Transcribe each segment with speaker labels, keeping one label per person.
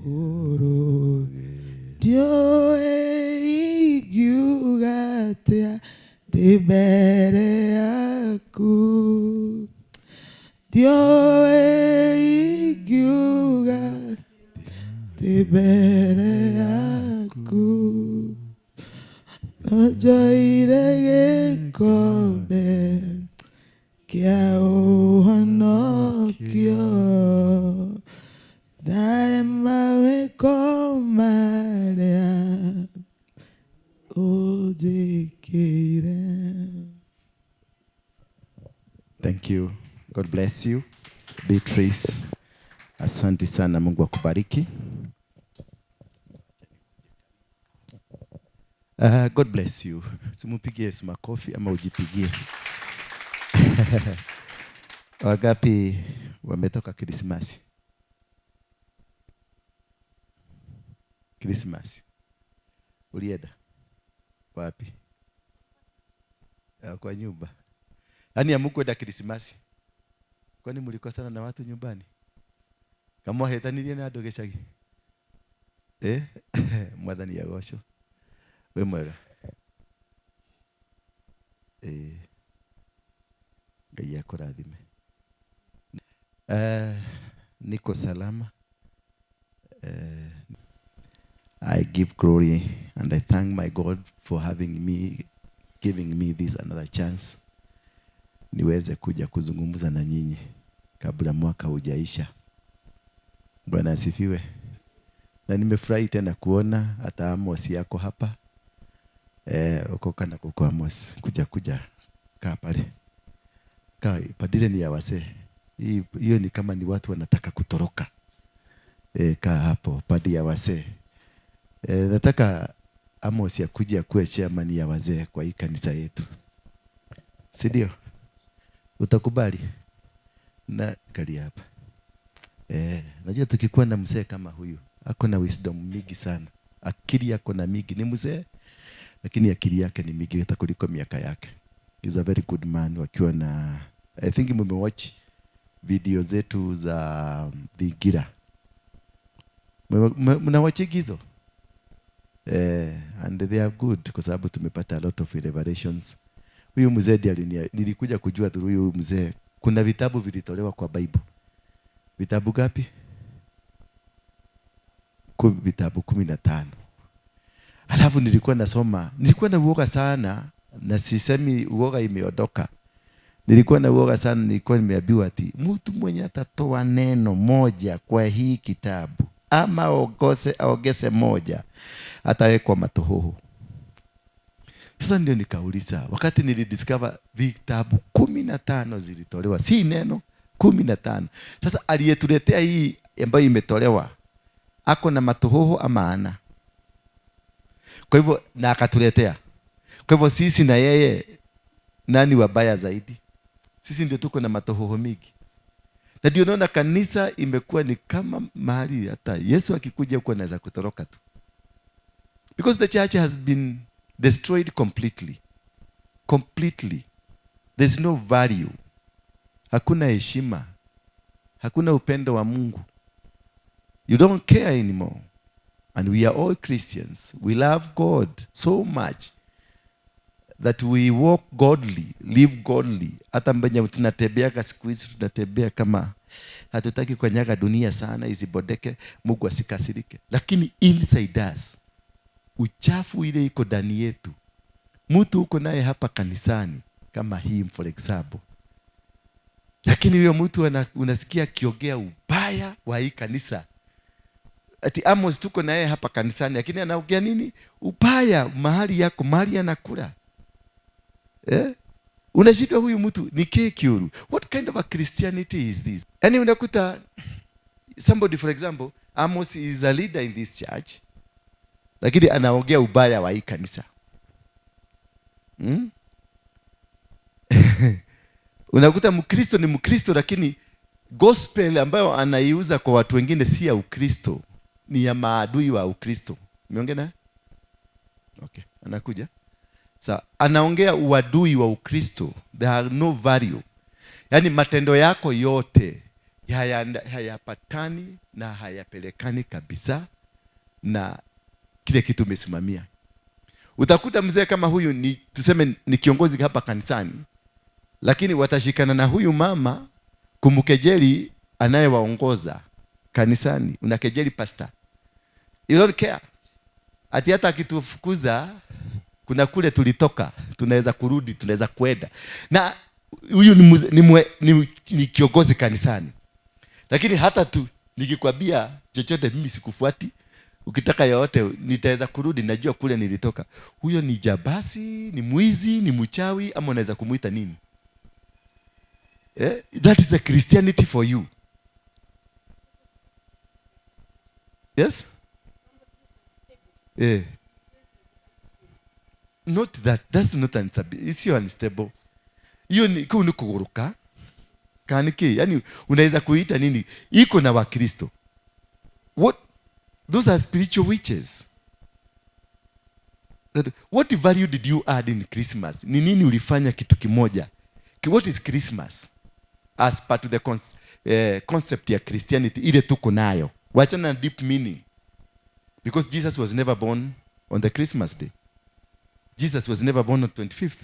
Speaker 1: Igũrũ. Ndiũĩ ingiuga atĩa ndĩ mbere yaku. Ndiũĩ ingiuga ndĩ mbere yaku. No njoire gĩkombe kĩa ũhonokio. Ndarema wĩko marĩa ũnjĩkĩire.
Speaker 2: Thank you. God bless you. Beatrice, asante sana, Mungu akubariki. God bless you. Simupigie Yesu makofi ama ujipigie. Wangapi wametoka Krismasi? Krismasi. Ulienda wapi? Kwa nyumba. Yaani hamkuenda Krismasi? Kwani mlikosana na watu nyumbani? Kama wahetanirie na andũ gĩcagi? Eh? Mwathani agocwo. Wĩ mwega? Ngai akũrathime. Niko salama. I give glory and I thank my God for giving me this another chance niweze kuja kuzungumza na nyinyi kabla mwaka hujaisha. Bwana asifiwe. Na nimefurahi tena kuona hata Amos yako hapa. Uko kana kuko Amos, kuja kuja kaa pale. Kaa padile ni ya wasee. Hiyo ni kama ni watu wanataka kutoroka. Kaa hapo padi ya wasee. Nataka Amos akuje akuwe chairman ya wazee kwa hii kanisa yetu. Si ndio? Utakubali? Na kali hapa. Najua tukikuwa na mzee kama huyu, ako na wisdom mingi sana. Akili yako na mingi, ni mzee lakini akili yake ni mingi hata kuliko miaka yake. He's a very good man. Wakiwa na, I think mmewatch video zetu za Thingira. Mnawatch hizo? And they are good kwa sababu tumepata a lot of revelations. Huyu mzee ndiye nilikuja kujua through huyu mzee. Kuna vitabu vilitolewa kwa Bible. Vitabu gapi? Vitabu 15. Alafu nilikuwa nasoma, nilikuwa na uoga sana, na sisemi uoga imeondoka. Nilikuwa na uoga sana, nilikuwa nimeambiwa ati mtu mwenye atatoa neno moja kwa hii kitabu ama aongeze moja atawekwa matohoho. Sasa ndio nikauliza, wakati nilidiscover vitabu 15 zilitolewa, si neno 15. Sasa aliyetuletea hii ambayo imetolewa ako na matohoho ama ana? Kwa hivyo na akatuletea. Kwa hivyo sisi na yeye nani wabaya zaidi? Sisi ndio tuko na matohoho mingi. Na ndio naona kanisa imekuwa ni kama mahali hata Yesu akikuja huko anaweza kutoroka tu. Because the church has been destroyed completely. Completely. There's no value. Hakuna heshima. Hakuna upendo wa Mungu. You don't care anymore. And we are all Christians. We love God so much that we walk godly, live godly. Hata mbenye tunatembeaga siku hizi tunatembea kama hatutaki kanyaga dunia sana isibodeke, Mungu asikasirike. Lakini inside us, uchafu ile iko ndani yetu. Mtu uko naye hapa kanisani kama hii for example. Lakini huyo mtu unasikia akiongea ubaya wa hii kanisa. Ati Amos tuko naye hapa kanisani lakini anaongea nini? Ubaya mahali yako, mahali anakula. Unashindwa huyu mtu ni kiuru. What kind of a Christianity is this? Yaani unakuta somebody for example, Amos is a leader in this church lakini anaongea ubaya wa hii kanisa. Unakuta Mkristo ni Mkristo lakini gospel ambayo anaiuza kwa watu wengine si ya Ukristo, ni ya maadui wa Ukristo. Umeongea naye? Okay, anakuja. Sa anaongea uadui wa Ukristo. There are no value. Yaani matendo yako yote Hayapatani na hayapelekani kabisa na kile kitu umesimamia. Utakuta mzee kama huyu ni, tuseme, ni kiongozi hapa kanisani, lakini watashikana na huyu mama kumkejeli anayewaongoza kanisani. Unakejeli pastor, you don't care. Ati hata akitufukuza, kuna kule tulitoka, tunaweza kurudi, tunaweza kwenda. Na huyu ni, mzee- ni, mwe, ni kiongozi kanisani, lakini hata tu nikikwambia chochote, mimi sikufuati. Ukitaka yoyote, nitaweza kurudi, najua kule nilitoka. Huyo ni jambazi, ni mwizi, ni mchawi, ama unaweza kumuita nini? Eh? That is a Christianity for you. Yes. Eh. Not that, that's not unstable. Sio unstable. Hiyo ni kuu, ni kuguruka kaniki, yani unaweza kuita nini? Iko na Wakristo. What, those are spiritual witches. What value did you add in Christmas? Ni nini ulifanya kitu kimoja? What is Christmas as part of the concept ya Christianity ile tuko nayo? Wachana na deep meaning, because Jesus was never born on the Christmas day. Jesus was never born on 25th.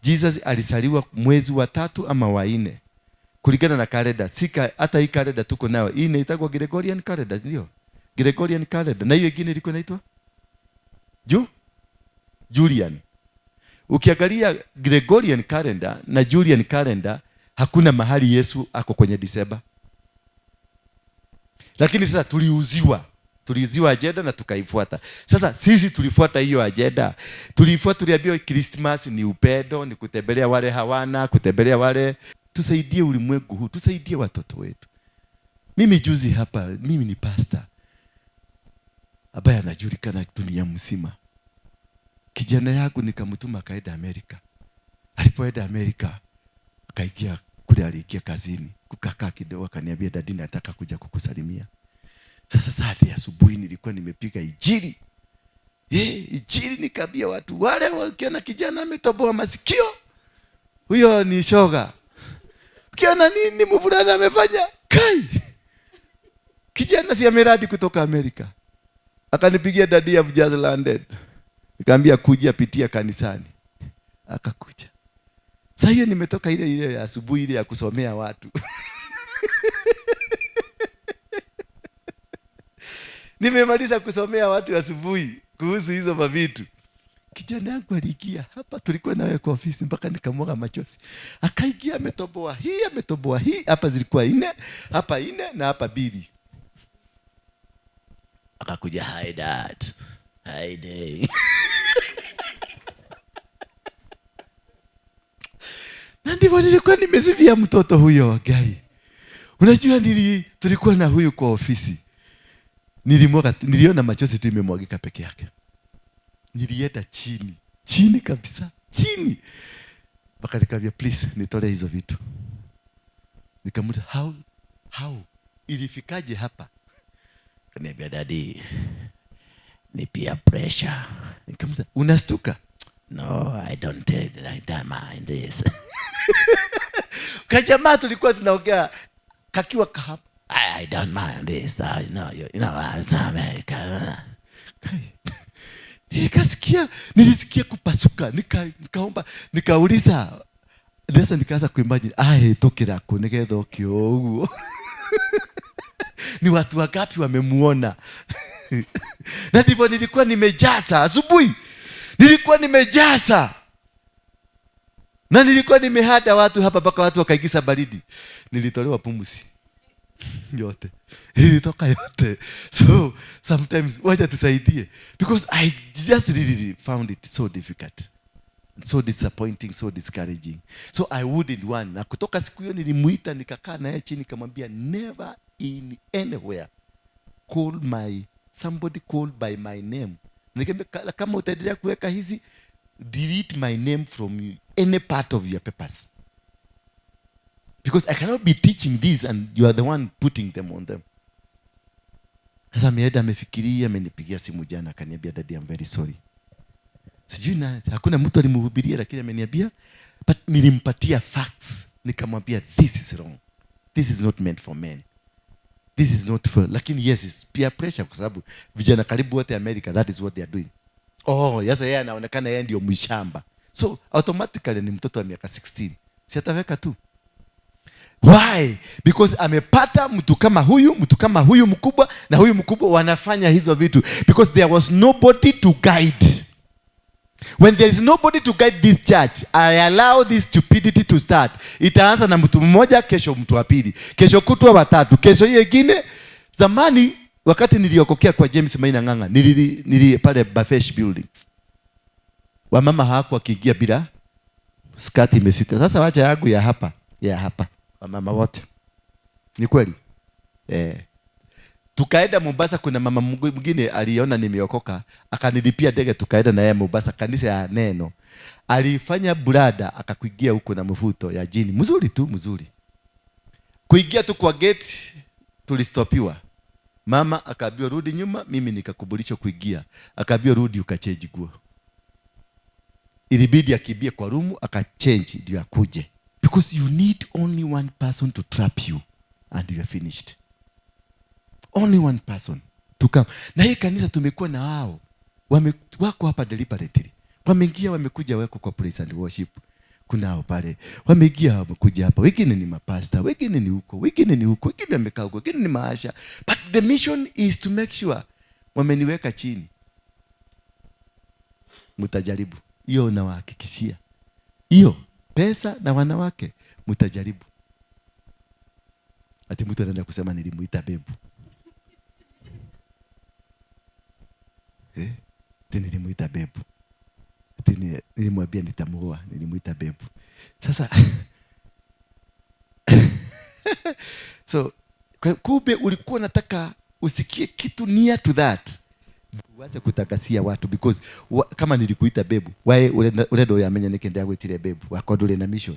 Speaker 2: Jesus alizaliwa mwezi wa tatu ama wa nne kulingana na kalenda. Sika hata hii kalenda tuko nayo, hii inaitwa Gregorian calendar, ndio Gregorian calendar, na hiyo ingine ilikuwa inaitwa Julian. Ukiangalia Gregorian calendar na Julian calendar, hakuna mahali Yesu ako kwenye Disemba. Lakini sasa tuliuziwa agenda na tukaifuata. Sasa sisi tulifuata hiyo agenda, tulifuata, tuliambiwa Christmas ni upendo, ni kutembelea wale hawana, kutembelea wale. Tusaidie ulimwengu huu, tusaidie watoto wetu. Mimi juzi hapa, mimi ni pastor ambaye anajulikana dunia mzima. Kijana yangu nikamtuma akaenda Amerika. Alipoenda Amerika, akaingia kule, aliingia kazini, kukakaa kidogo, akaniambia, "Daddy, nataka kuja kukusalimia." Sasa saa asubuhi nilikuwa nimepiga injili, injili, nikaambia watu wale, wakiona kijana ametoboa masikio, huyo ni shoga. Ukiona nini mvulana amefanya, kai kijana si ameradi kutoka Amerika. Akanipigia, "Daddy, I've just landed." Nikamwambia, "Kuja, pitia kanisani." Akakuja. Sasa hiyo nimetoka ile ile ya asubuhi, ile ya kusomea watu. Nimemaliza kusomea watu asubuhi kuhusu hizo mavitu. Kijana yangu aliingia hapa, tulikuwa nawe kwa ofisi mpaka nikamwaga machozi. Akaingia ametoboa hii, ametoboa hii, hapa zilikuwa nne, hapa nne na hapa mbili. Akakuja, "Hi Dad." "Hi day." Na ndivyo nilikuwa nimesifia mtoto huyo Gai. Unajua tulikuwa na huyu kwa ofisi. Nilimwaga, niliona machozi tu imemwagika peke yake. Nilienda chini, chini kabisa, chini. Mpaka nikamwambia, "Please nitolee hizo vitu." Nikamuuliza, How ilifikaje hapa?" Kaniambia, "Daddy, ni peer pressure." Nikamuuliza, "Unastuka?" "No, I don't take like that, mind this." Kajamaa tulikuwa tunaongea kakiwa kahapa. I don't mind this. I know you, you know, it's America." Nikasikia, nilisikia kupasuka, nikaomba, nikauliza. Sasa nikaanza kuimagine, ahĩtũkĩra kũ nĩgetha oke ũguo? Ni watu wangapi wamemuona? Na ndivyo nilikuwa nimejaza asubuhi, nilikuwa nimejaza na nilikuwa nimehada watu hapa mpaka watu wakaingiza baridi. Nilitolewa pumzi yote, ilitoka yote. So sometimes wacha tusaidie, because I just really found it so difficult, so disappointing, so discouraging. So I wouldn't want. Na kutoka siku hiyo nilimuita, nikakaa naye chini, nikamwambia, "Never in anywhere call my somebody called by my name." Nikamwambia, "Kama utaendelea kuweka hizi, delete my name from any part of your papers, because I cannot be teaching this and you are the one putting them on them." Sasa ameenda, amefikiria, amenipigia simu jana, akaniambia, "Daddy, I'm very sorry." Sijui na hakuna mtu alimhubiria, lakini ameniambia, but nilimpatia facts, nikamwambia, "This is wrong." This is not meant for men. This is not for, lakini yes, it's peer pressure kwa sababu vijana karibu wote America, that is what they are doing. Oh, sasa yeye anaonekana yeye ndio mshamba. So automatically ni mtoto wa miaka 16. Si ataweka tu. Why? Because amepata mtu kama huyu, mtu kama huyu mkubwa na huyu mkubwa wanafanya hizo vitu because there was nobody to guide. When there is nobody to guide this church, I allow this stupidity to start. Itaanza na mtu mmoja, kesho mtu wa pili, kesho kutwa watatu, kesho hiyo ingine. Zamani wakati niliokokea kwa James Maina Ng'ang'a, nili pale Bafesh building. Wamama hawakuwa wakiingia bila skati imefika. Sasa wacha yangu ya hapa, ya hapa. Wamama wote. Ni kweli? Eh. Tukaenda Mombasa, kuna mama mwingine aliona nimeokoka, akanilipia ndege, tukaenda na yeye Mombasa, kanisa ya Neno. Alifanya brada akakuingia huko na mvuto ya jini. Mzuri tu, mzuri. Kuingia tu kwa gate tulistopiwa. Mama akaambiwa rudi nyuma, mimi nikakubulishwa kuingia. Akaambiwa rudi ukachange nguo. Ilibidi akimbie kwa room akachange ndio akuje. Because you need only one person to trap you and you are finished. Only one person to come. Na hii kanisa tumekuwa na wao. Wako hapa deliberately. Wameingia wamekuja wako kwa praise and worship. Kuna hao pale. Wameingia wamekuja hapa. Wengine ni mapasta, wengine ni huko, wengine ni huko, wengine wamekaa huko, wengine ni maasha. But the mission is to make sure wameniweka chini. Mtajaribu. Hiyo nawahakikishia. Hiyo pesa na wanawake mtajaribu. Ati mtu anaenda kusema nilimuita bebu. Ati nilimuita bebu. Ati nilimwambia nitamuoa, nilimuita bebu. Sasa so kumbe ulikuwa unataka usikie kitu near to that. Uanze kutakasia watu because kama nilikuita bebu, why urenda uyamenya niki ndagwitire bebu? Wako nduri na mission.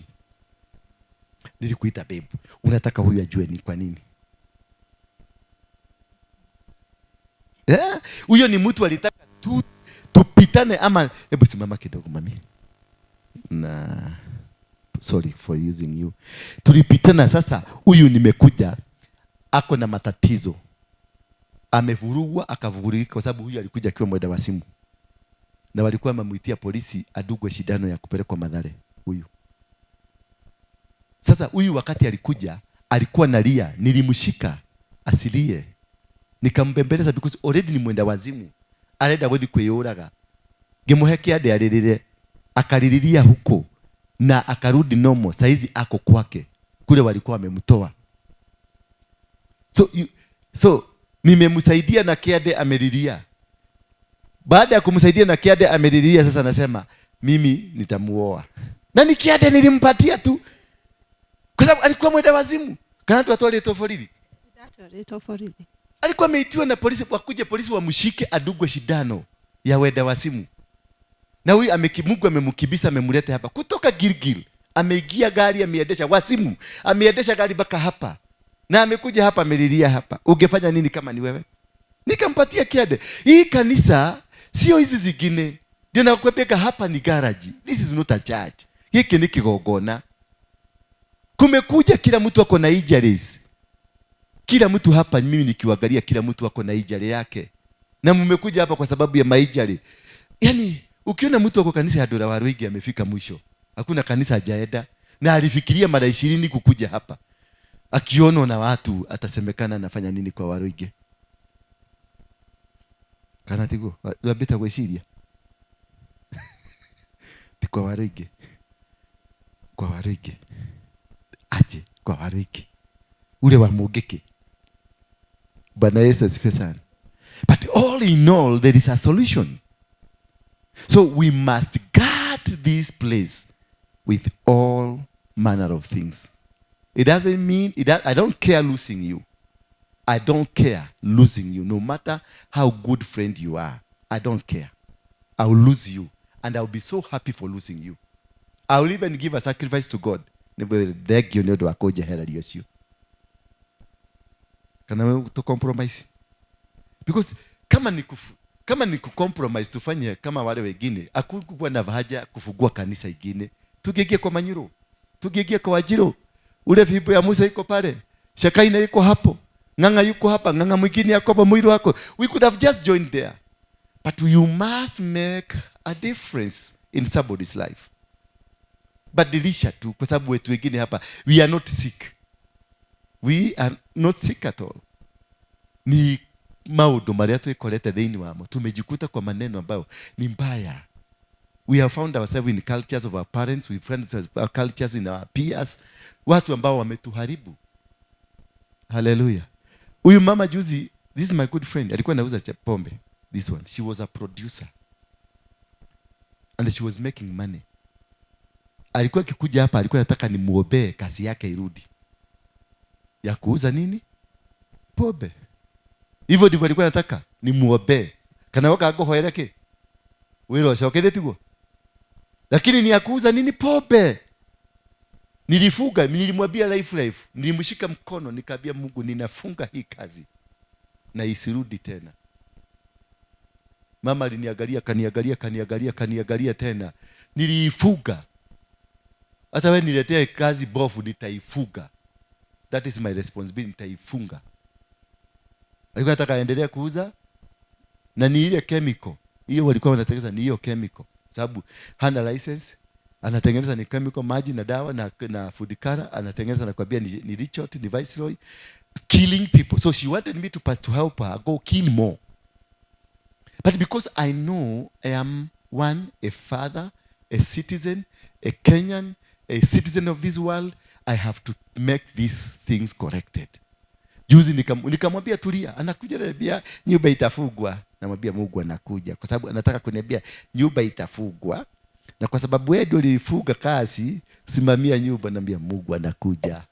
Speaker 2: Nilikuita bebu. Unataka huyu ajue ni kwa nini? Huyo ni mtu alitaka tu tupitane ama hebu simama kidogo mami. Na sorry for using you. Tulipitana sasa, huyu nimekuja ako na matatizo. Amevurugwa akavurugika kwa sababu huyu alikuja akiwa mwenda wa simu. Na walikuwa wamemuitia polisi adugwe shindano ya kupelekwa Mathare huyu. Sasa huyu wakati alikuja alikuwa analia, nilimshika asilie. Nikambembeleza because already ni mwenda wazimu. Arenda guthi kwiyuraga. Ngimuhe kiande aririre, akaririria huko na akarudi nomo. Saizi ako kwake. Kule walikuwa wamemtoa. So nimemsaidia na kiande ameriria. Baada ya kumsaidia na kiande ameriria, sasa anasema mimi nitamuoa. Na ni kiande nilimpatia tu. Kwa sababu alikuwa mwenda wazimu. Kana tu atwale borithi.
Speaker 3: Ndatwarĩtwo borithi.
Speaker 2: Alikuwa ameitiwa na polisi, wakuje polisi wamshike adugwe shindano ya wenda wazimu. Na huyu Mungu amemkibisa, amemleta hapa kutoka Gilgil. Ameingia gari, ameendesha wazimu. Ameendesha gari mpaka hapa. Na amekuja hapa amelilia hapa. Ungefanya nini kama ni wewe? Nikampatia kiade. Hii kanisa sio hizi zingine. Ndio nakwambia hapa ni garage. This is not a church. Hiki ni kigongona. Kumekuja kila mtu ako na injuries. Kila mtu hapa mimi nikiangalia kila mtu ako na injury yake. Na mmekuja hapa kwa sababu ya mainjury. Yaani ukiona mtu ako kanisa ya Ndura Waruinge amefika mwisho. Hakuna kanisa hajaenda. Na alifikiria mara 20 kukuja hapa. Akionwa na watu atasemekana anafanya nini kwa Waruinge. Kana tiguo wambĩte gwĩciria. Ti kwa Waruinge. Kwa Waruinge. Aje kwa Waruinge. Ule wa Mũngĩkĩ. Bwana Yesu asifiwe sana. But all in all there is a solution. So we must guard this place with all manner of things. It doesn't mean, it does, I don't care losing you. I don't care losing you, no matter how good friend you are. I don't care. I will lose you, and I will be so happy for losing you. I will even give a sacrifice to God. Thank you, nĩ ũndũ wa kũnjehereria ũcio. Kana we to compromise? Because kama ni kucompromise tufanye kama wale wengine, hakukuwa na haja kufungua kanisa ingine. Tungeingia kwa Manyuro, tungeingia kwa Wajiro. Ule fimbo ya Musa iko pale, Shekaina iko hapo, Ng'ang'a yuko hapa, Ng'ang'a mwingine yako hapa, Mwiru wako. We could have just joined there, but you must make a difference in somebody's life. Badilisha tu, kwa sababu wetu wengine hapa, we are not sick, we are not sick at all. Ni maundu maria twikorete thiini wamo, tumejikuta kwa maneno ambayo ni mbaya. We have found ourselves in cultures of our parents, we found our cultures in our peers, watu ambao wametuharibu. Haleluya! Huyu mama juzi, this is my good friend, alikuwa anauza pombe. This one, she was a producer and she was making money. Alikuwa akikuja hapa, alikuwa anataka nimuombee kazi yake irudi ya kuuza nini, pombe. Hivyo ndivyo alikuwa anataka nimuombee, kana woka ngũhoere kĩ wĩra ũcoke tiguo, lakini ni ya kuuza nini, pombe. Nilifunga, nilimwambia life life, nilimshika mkono, nikaambia Mungu, ninafunga hii kazi na isirudi tena. Mama aliniangalia, kaniangalia, kaniangalia, kaniangalia tena. Niliifunga. Hata wewe niletee kazi bofu, nitaifunga. That is my responsibility, nitaifunga. Alikuwa anataka aendelee kuuza, na ni ile chemical hiyo walikuwa wanatengeneza, ni hiyo chemical, sababu hana license, anatengeneza ni chemical, maji na dawa na food color anatengeneza, nakwambia ni Richard, ni Viceroy, killing people. So she wanted me to help her go kill more, but because I know I am one, a father, a citizen, a Kenyan, a citizen of this world, I have to make these things corrected. Juzi nikamwambia tulia, anakuja ananiambia nyumba itafungwa. Namwambia Mungu anakuja, kwa sababu anataka kuniambia nyumba itafungwa, na kwa sababu wewe ndio ulifunga kazi, simamia nyumba. Naambia Mungu anakuja.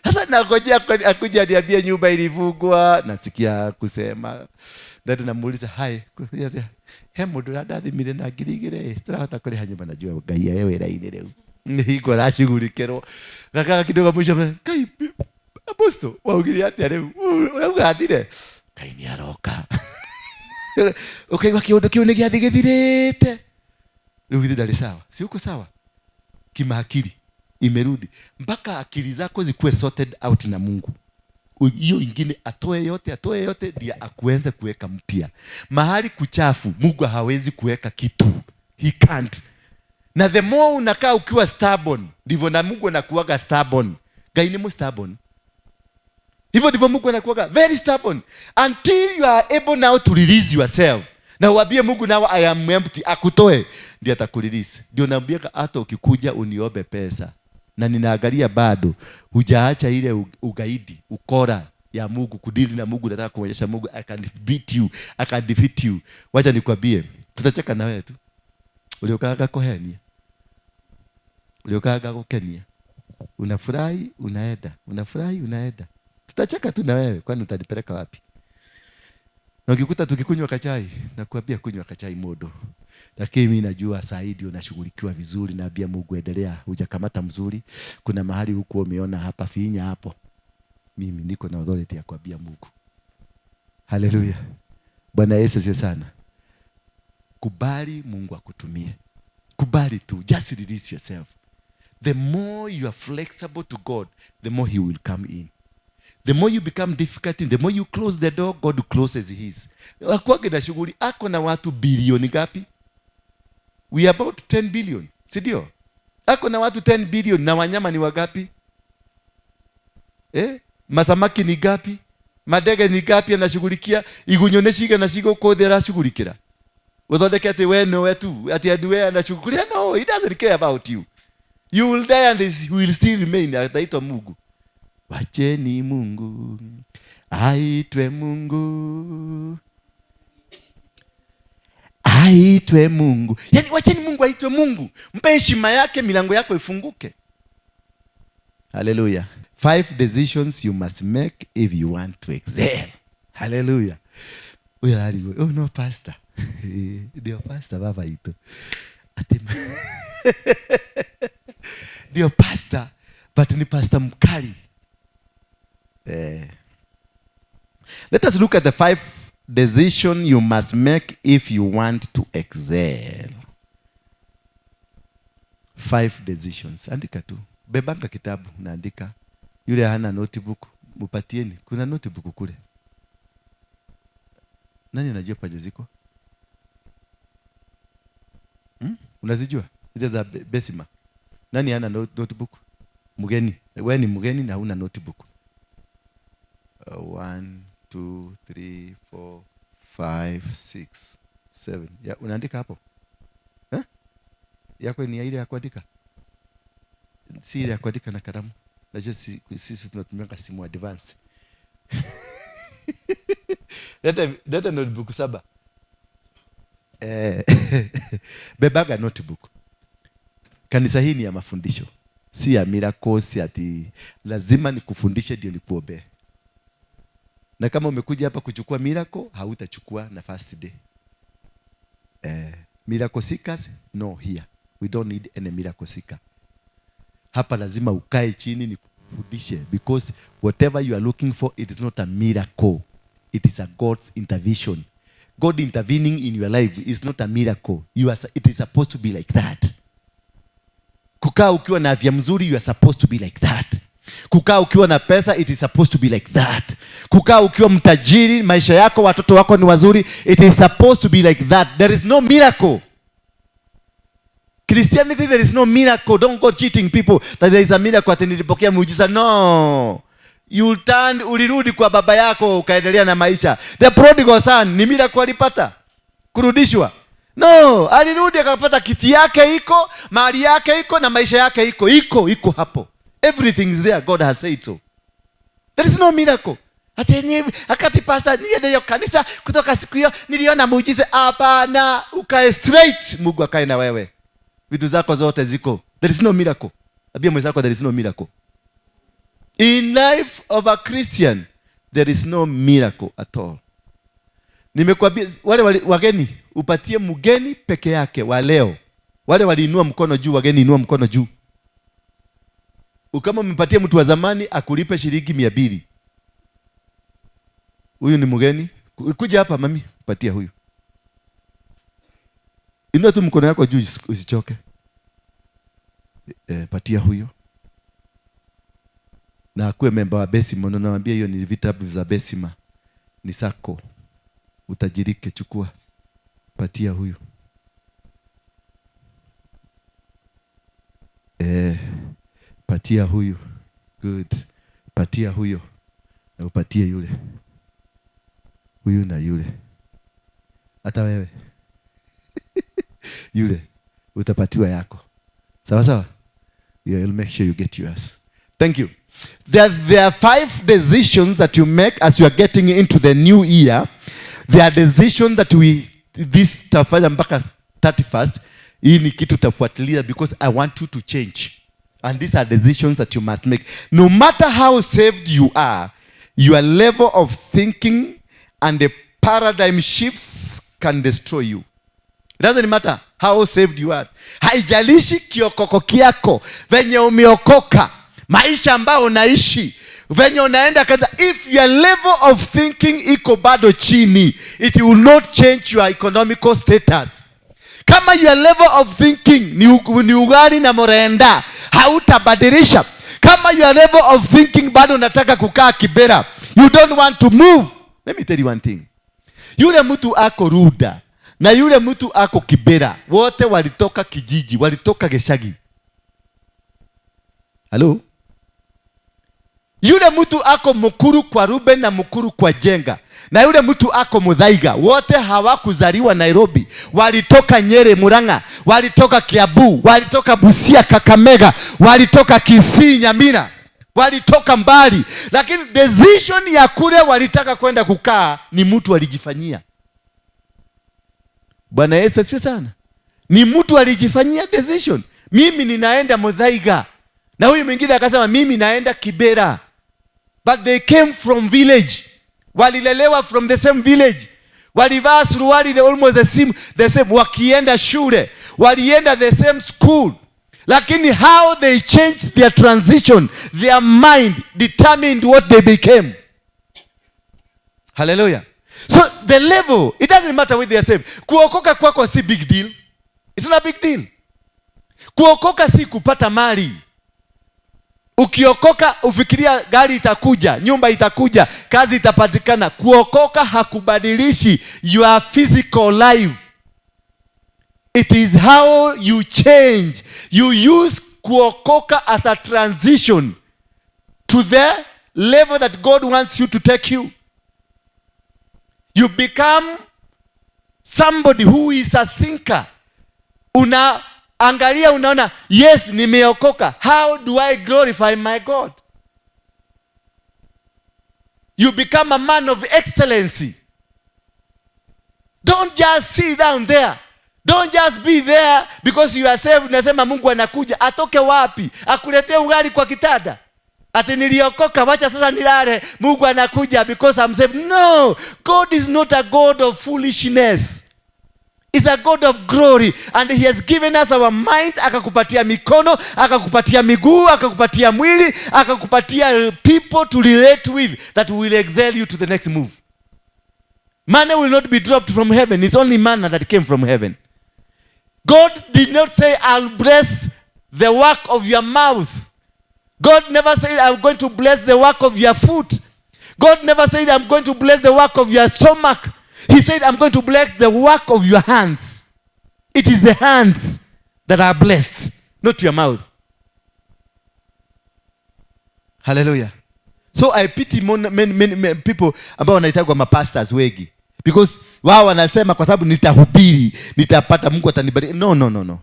Speaker 2: Sasa nangojea akuja aniambie nyumba ilifungwa, nasikia kusema ndati, namuuliza, hai he mundu urandathimire na 2,000 turahota kuriha nyumba? Najua Ngai e wĩra-inĩ rĩu, nĩ hingo aracugurikĩrwo gakaga kidogo mwisho. Ngai, apostle, waugire atĩa rĩu? Ũrauga athire Ngai nĩ aroka. Ũkaigua kĩũndũ kĩu nĩ gĩathi gĩthirĩte rĩu. Githĩ ndarĩ sawa? Si uko sawa kimaakili? Imerudi mpaka akili zako zikuwe sorted out na Mungu. Hiyo ingine atoe yote, atoe yote ndiye akuenze kuweka mpya. Mahali kuchafu Mungu hawezi kuweka kitu, he can't. Na the more unakaa ukiwa stubborn, ndivyo na Mungu anakuwaga stubborn. Ngai ni mu stubborn. Hivyo ndivyo Mungu anakuwaga very stubborn until you are able now to release yourself na uambie Mungu, "Now I am empty," akutoe, ndio atakurelease. Ndio naambia hata ukikuja uniombe pesa na ninaangalia bado hujaacha ile ugaidi, ukora ya Mungu, kudili na Mungu, nataka kuonyesha Mungu, "I can beat you, I can defeat you." Wacha nikwambie, tutacheka na wewe tu. Uliokaga kuhenia, uliokaga gukenia, unafurahi unaenda, unafurahi unaenda, tutacheka tu na wewe. Kwani utanipeleka wapi? Na ukikuta tukikunywa kachai, nakuambia kunywa kachai modo, lakini mimi najua saa hii ndio nashughulikiwa vizuri. Naambia Mungu, endelea, hujakamata mzuri, kuna mahali huku umeona hapa, finya hapo. Mimi niko na authority ya kuambia Mungu. Haleluya! Bwana Yesu sio sana. Kubali Mungu akutumie, kubali tu, just release yourself. The more you are flexible to God, the more he will come in. The more you become difficult, the more you close the door, God closes his. Akwage na shughuli, ako na watu bilioni ngapi? We are about 10 billion, si ndio? Ako na watu 10 billion, na wanyama ni wagapi, eh? Masamaki ni gapi? Madege ni gapi anashughulikia? Igunyo nĩ cigana cigũkũ thĩ arashughulikĩra? Uthondeke atĩ we nowe tu, ati ati we anashughulikia? No, he doesn't care about you. You will die and he will still remain, ataitwa Mungu. Wacheni Mungu aitwe Mungu, aitwe Mungu. Yani wacheni Mungu aitwe Mungu, mpe heshima yake, milango yako ifunguke. Haleluya! Five decisions you must make if you want to excel. Haleluya! Huyo ararigwo, oh no, pastor, ndio pastor baba itu, ati ndio pastor, but ni pastor mkali, eh. Let us look at the five decision you must make if you want to excel. Five decisions. Andika tu. Bebanga kitabu, naandika. Yule hana notebook, mpatieni. Kuna notebook kule. Nani anajua paje ziko? Unazijua? Zile za Besima. Nani hana notebook? Mgeni. Wewe ni mgeni na huna notebook. 1, 2, 3, 4, 5, 6, 7. Ya, unaandika hapo? Eh? Yako ni ya ile ya kuandika? Si ile ya kuandika na kalamu. Najua sisi tunatumia simu advanced. Leta notebook 7. Bebaga notebook. Kanisa hii ni ya mafundisho, si ya miracles, si ati lazima nikufundishe ndio nikuombee. Na kama umekuja hapa kuchukua miracle, hautachukua na first day. Miracle seekers, no here. We don't need any miracle seeker. Hapa lazima ukae chini nikufundishe, because whatever you are looking for, it is not a miracle. It is a God's intervention. God intervening in your life is not a miracle. It is supposed to be like that. Kukaa ukiwa na afya mzuri, you are supposed to be like that. Kukaa ukiwa na pesa, it is supposed to be like that. Kukaa ukiwa mtajiri, maisha yako, watoto wako ni wazuri, it is supposed to be like that. There is no miracle. Christianity, there is no miracle. Don't go cheating people that there is a miracle ati nilipokea muujiza. No. You turned, ulirudi kwa baba yako ukaendelea na maisha. The prodigal son ni miracle alipata kurudishwa. No, alirudi akapata kiti yake iko, mali yake iko na maisha yake iko, iko, iko hapo. Everything is there. God has said so. There is no miracle. Ati ni akati pastor nilienda hiyo kanisa kutoka siku hiyo niliona muujiza. Hapana, ukae straight, Mungu akae na wewe. Vitu zako zote ziko. There is no miracle. Ambia mwenzako there is no miracle. In life of a Christian there is no miracle at all. Nimekuambia wale wageni, upatie mgeni peke yake wa leo. Wale waliinua mkono juu, wageni inua mkono juu. Kama umepatia mtu wa zamani akulipe shilingi 200. Huyu ni mgeni. Kuja hapa mami, patia huyu. Inua tu mkono yako juu usichoke. Patia huyo. Na akuwe member wa Besima. Na nawaambia hiyo ni vitabu za Besima. Ni sako. Utajirike, chukua. Patia huyu. Patia huyu. Good. Patia huyo. Na upatie yule. Huyu na yule. Hata wewe. Yule. Utapatiwa yako. Sawa sawa? Yeah, you'll make sure you get yours. Thank you. There are 5 decisions that you make as you are getting into the new year. There are decisions that we, this tafanya mpaka 31st. Hii ni kitu tafuatilia because I want you to change. And these are decisions that you must make. No matter how saved you are, your level of thinking and the paradigm shifts can destroy you. It doesn't matter how saved you are. Haijalishi kiokoko kiako, venye umeokoka, maisha ambayo unaishi, venye unaenda kanisa. If your level of thinking iko bado chini, it will not change your economical status. Kama your level of thinking ni ugali na mrenda, hautabadilisha. Kama your level of thinking bado unataka kukaa Kibera, you don't want to move. Let me tell you one thing. Yule mtu ako Ruda na yule mtu ako Kibera, wote walitoka kijiji, walitoka Geshagi. Hello? Yule mtu ako Mukuru kwa Ruben na Mukuru kwa Jenga, na yule mtu ako Muthaiga, wote hawakuzaliwa Nairobi. Walitoka Nyeri, Murang'a, walitoka Kiambu, walitoka Busia, Kakamega, walitoka Kisii, Nyamira, walitoka mbali. Lakini decision ya kule walitaka kwenda kukaa ni mtu alijifanyia. Bwana Yesu asifiwe sana. Ni mtu alijifanyia decision. Mimi ninaenda Muthaiga. Na huyu mwingine akasema mimi naenda Kibera. But they came from village. Walilelewa from the same village. Walivaa suruali the almost the same. Wakienda shule, walienda the same school. Lakini how they changed their transition, their mind determined what they became. Hallelujah. So the level, it doesn't matter whether they are saved. Kuokoka kwako si big deal. It's not a big deal. Kuokoka si kupata mali. Ukiokoka ufikiria gari itakuja, nyumba itakuja, kazi itapatikana. Kuokoka hakubadilishi your physical life. It is how you change. You use kuokoka as a transition to the level that God wants you to take you. You become somebody who is a thinker. Unaangalia, unaona, yes, nimeokoka. How do I glorify my God? You become a man of excellency. Don't just sit down there. Don't just be there because you are saved. Unasema Mungu anakuja. Atoke wapi? Akuletee ugali kwa kitanda? Ati niliokoka, wacha sasa nilale. Mungu anakuja because I'm saved. No, God is not a God of foolishness. Is a God of glory and he has given us our mind. Akakupatia mikono, akakupatia miguu, akakupatia mwili, akakupatia people to relate with that will excel you to the next move. Money will not be dropped from heaven. It's only manna that came from heaven. God did not say, "I'll bless the work of your mouth." God never said, "I'm going to bless the work of your foot." God never said, "I'm going to bless the work of your stomach." He said, "I'm going to bless the work of your hands." It is the hands that are blessed, not your mouth. Hallelujah. So I pity many, many, many people ambao wanaitagwa mapastors wengi because wao wanasema kwa sababu nitahubiri nitapata, Mungu atanibariki. No, no, no, no.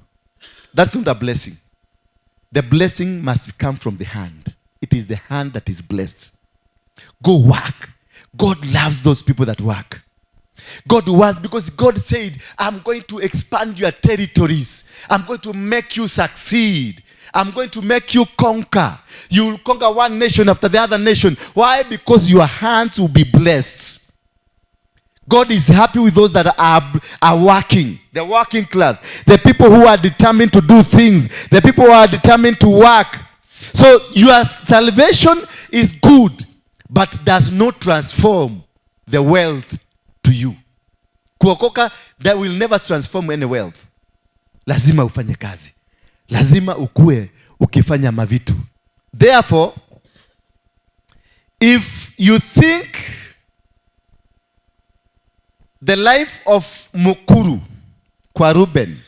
Speaker 2: That's not a blessing. The blessing must come from the hand. It is the hand that is blessed. Go work. God loves those people that work. God wants, because God said, "I'm going to expand your territories. I'm going to make you succeed. I'm going to make you conquer. You will conquer one nation after the other nation." Why? Because your hands will be blessed. God is happy with those that are working, the working class, the people who are determined to do things, the people who are determined to work. So your salvation is good, but does not transform the wealth to you. Kuokoka, that will never transform any wealth. Lazima ufanye kazi. Lazima ukue ukifanya mavitu. Therefore, if you think the life of Mukuru kwa Ruben,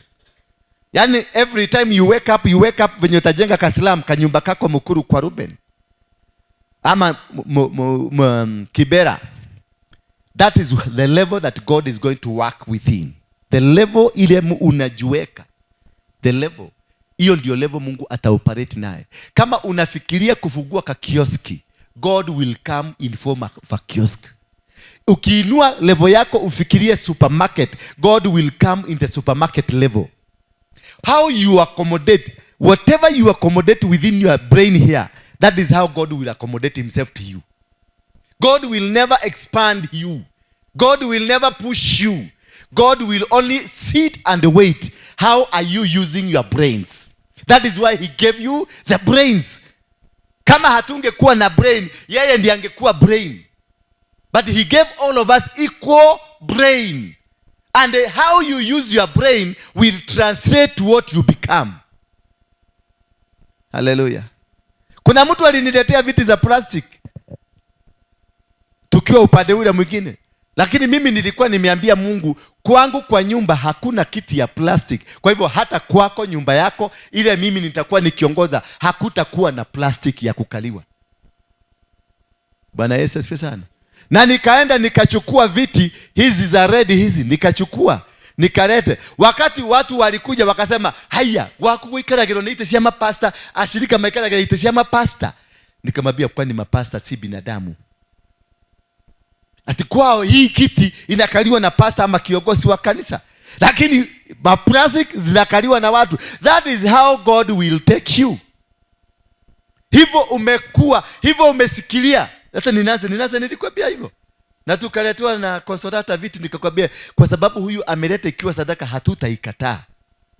Speaker 2: yani every time you wake up venye utajenga kaslum kanyumba kako Mukuru kwa Ruben ama Kibera, that is the level that God is going to work within. The level ile unajiweka, the level hiyo ndio level Mungu ataoperate naye. Kama unafikiria kufungua kakioski, God will come in form of a kiosk. Ukiinua level yako ufikirie supermarket, God will come in the supermarket level. How you accommodate, whatever you accommodate within your brain here, that is how God will accommodate himself to you. God will never expand you. God will never push you. God will only sit and wait. How are you using your brains? That is why he gave you the brains. Kama hatungekuwa na brain, yeye ndiye angekuwa brain. But he gave all of us equal brain. And how you use your brain will translate to what you become. Hallelujah. Kuna mtu aliniletea viti za plastic tukiwa upande ule mwingine, lakini mimi nilikuwa nimeambia Mungu, kwangu kwa nyumba hakuna kiti ya plastic. Kwa hivyo hata kwako nyumba yako ile mimi nitakuwa nikiongoza, hakutakuwa na plastic ya kukaliwa. Bwana Yesu asifiwe sana. Na nikaenda nikachukua viti hizi za red hizi, nikachukua nikalete. Wakati watu walikuja wakasema, "Haya, wakuikaragĩrwo nĩ itĩ cia mapasta, ashirika maikaragĩra itĩ cia mapasta." Nikamwambia, "Kwani mapasta si binadamu?" Ati kwao hii kiti inakaliwa na pasta ama kiongozi wa kanisa, lakini maplastic zinakaliwa na watu. That is how God will take you. Hivyo umekuwa hivyo, umesikilia. Hata ninaanza nilikwambia hivyo, na tukaletewa na Consolata viti, nikakwambia kwa sababu huyu ameleta ikiwa sadaka, hatutaikataa,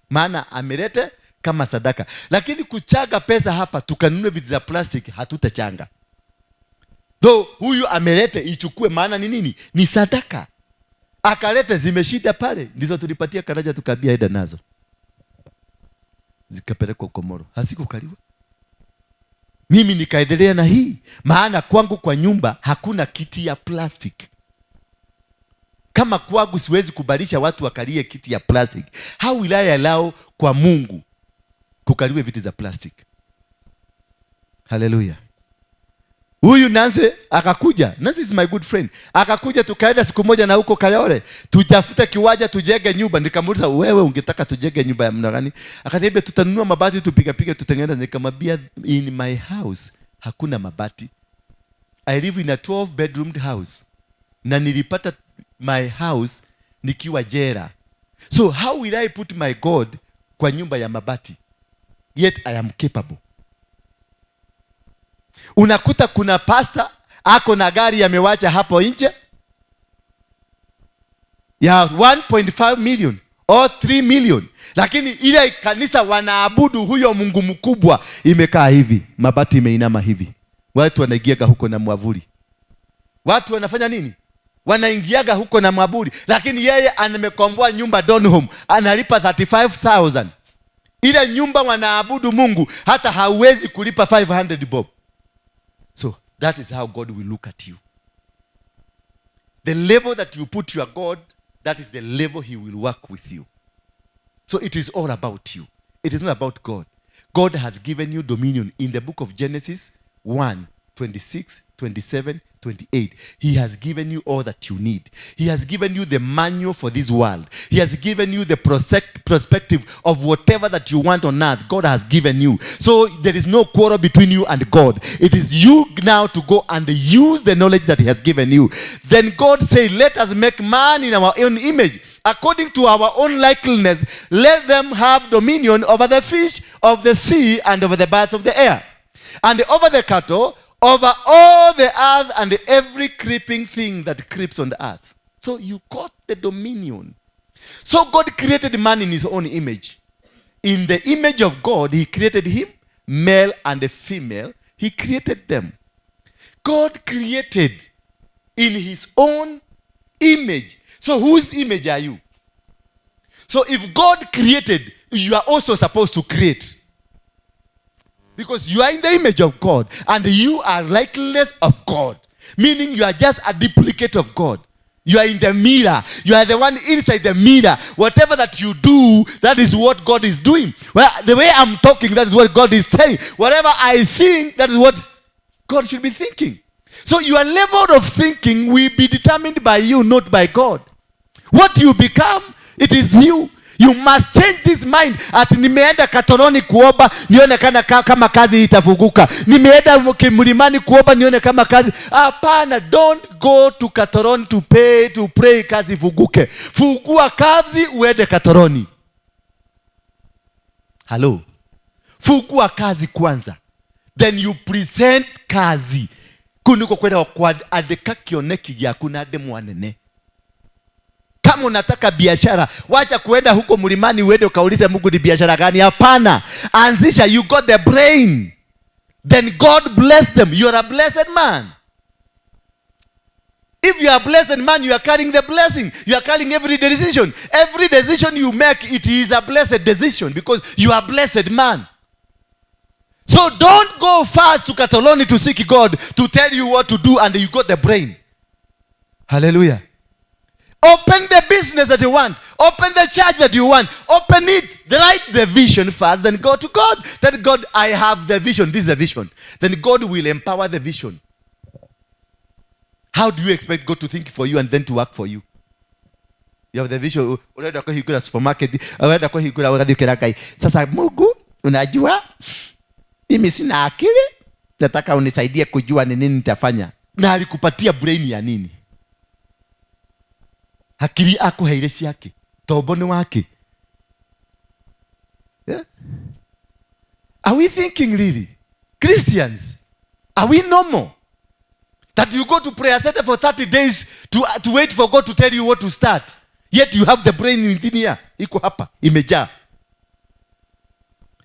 Speaker 2: maana ameleta kama sadaka. Lakini kuchanga pesa hapa tukanunue viti za plastic, hatutachanga. Though huyu ameleta, ichukue, maana ni nini? Ni sadaka. Akaleta zimeshinda pale, ndizo tulipatia Karaja, tukaambia enda nazo, zikapelekwa Komoro, hazikukaliwa. Mimi nikaendelea na hii, maana kwangu kwa nyumba hakuna kiti ya plastic. Kama kwangu siwezi kubalisha watu wakalie kiti ya plastic, how will I allow kwa Mungu kukaliwe viti za plastic? Haleluya. Huyu Nancy akakuja. Nancy is my good friend. Akakuja, tukaenda siku moja na huko Kayole, tutafute kiwanja tujenge nyumba. Nikamuuliza, "Wewe ungetaka tujenge nyumba ya mna gani?" Akaniambia, "Tutanunua mabati, tupiga piga, tutengeneze." Nikamwambia, "In my house hakuna mabati. I live in a 12 bedroomed house. Na nilipata my house nikiwa jela. So how will I put my God kwa nyumba ya mabati? Yet I am capable." Unakuta kuna pasta ako na gari amewacha hapo nje ya 1.5 million or 3 million, lakini ile kanisa wanaabudu huyo Mungu mkubwa imekaa hivi, mabati imeinama hivi, watu wanaingiaga huko na mwavuli. Watu wanafanya nini? Wanaingiaga huko na mwavuli, lakini yeye amekomboa nyumba Donholm, analipa 35,000. Ile nyumba wanaabudu Mungu hata hauwezi kulipa 500 bob. So that is how God will look at you. The level that you put your God, that is the level he will work with you. So it is all about you. It is not about God. God has given you dominion in the book of Genesis 1 26, 27, 28. He has given you all that you need. He has given you the manual for this world. He has given you the perspective of whatever that you want on earth. God has given you. So there is no quarrel between you and God. It is you now to go and use the knowledge that He has given you. Then God said, "Let us make man in our own image, according to our own likeness. Let them have dominion over the fish of the sea and over the birds of the air, and over the cattle, over all the earth and every creeping thing that creeps on the earth." So you got the dominion. So God created man in his own image. In the image of God, he created him, male and female. He created them. God created in his own image. So whose image are you? So if God created, you are also supposed to create. Because you are in the image of God and you are likeness of God. Meaning you are just a duplicate of God. You are in the mirror. You are the one inside the mirror. Whatever that you do, that is what God is doing. Well, the way I'm talking, that is what God is saying. Whatever I think, that is what God should be thinking. So your level of thinking will be determined by you, not by God. What you become, it is you. You must change this mind. Ati nimeenda Katoroni kuomba nione kana kama kazi itafunguka. Nimeenda mlimani kuomba nione kama kazi. Hapana, don't go to Katoroni to pay to pray kazi ifunguke. Fungua kazi uende Katoroni. Hello. Fungua kazi kwanza. Then you present kazi. Kuu niko kwenda kwa andĩka kĩoneki gĩaku na ndemwa nene. Kama unataka biashara, wacha kuenda huko mlimani uende ukaulize Mungu ni biashara gani. Hapana, anzisha. You got the brain, then God bless them. You are a blessed man. If you are a blessed man, you are carrying the blessing. You are carrying every decision. Every decision you make, it is a blessed decision because you are a blessed man. So don't go fast to Katoloni to seek God to tell you what to do and you got the brain. Hallelujah. Open the business that you want. Open the church that you want. Open it. Write the vision first, then go to God. Tell God, "I have the vision. This is the vision." Then God will empower the vision. How do you expect God to think for you and then to work for you? You have the vision. Unaenda kuhingũra supermarket, unaenda kuhingũra ũgathiĩ ũkĩra Ngai, "Sasa Mungu, unajua mimi sina akili, nataka unisaidie kujua ni nini nitafanya." Na alikupatia brain ya nini? Hakiri akuheire ciake tombo nĩ wake. Yeah? Are we thinking really? Christians, are we normal? That you go to prayer center for 30 days to wait for God to tell you what to start. Yet you have the brain within here. Iko hapa, imejaa.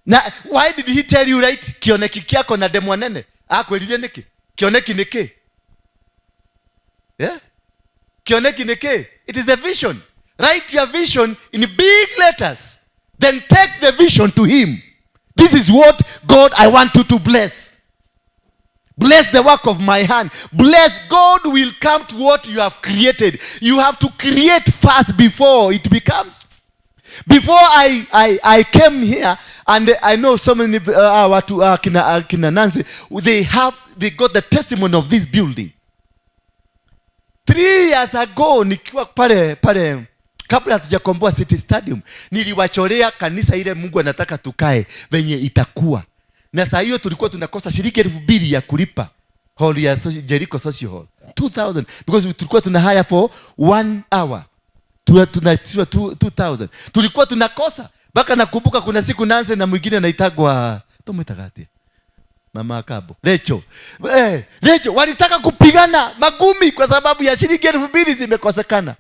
Speaker 2: Na why did he tell you write kioneki kiako na ndemwa nene? Akwĩrire nĩkĩ? Kioneki nĩkĩ? Yeah? Kioneki nĩkĩ? It is a vision. Write your vision in big letters. Then take the vision to him. "This is what, God, I want you to bless." Bless the work of my hand. Bless. God will come to what you have created. You have to create first before it becomes. Before I came here, and I know so many watu kina Nancy, they got the testimony of this building. 3 years ago, nikiwa pale pale kabla hatujakomboa City Stadium, niliwachorea kanisa ile Mungu anataka tukae venye itakuwa. Na saa hiyo tulikuwa tunakosa shilingi 2,000 ya kulipa hall ya Jericho Social Hall, 2000, because tulikuwa tuna hire for one hour, tunatiwa 2000, tulikuwa tunakosa mpaka. Nakumbuka kuna siku Nancy na mwingine anaitagwa, tumwitaga atia, mama Akabo, Recho, Recho walitaka kupigana magumi kwa sababu ya shilingi 2,000 zimekosekana.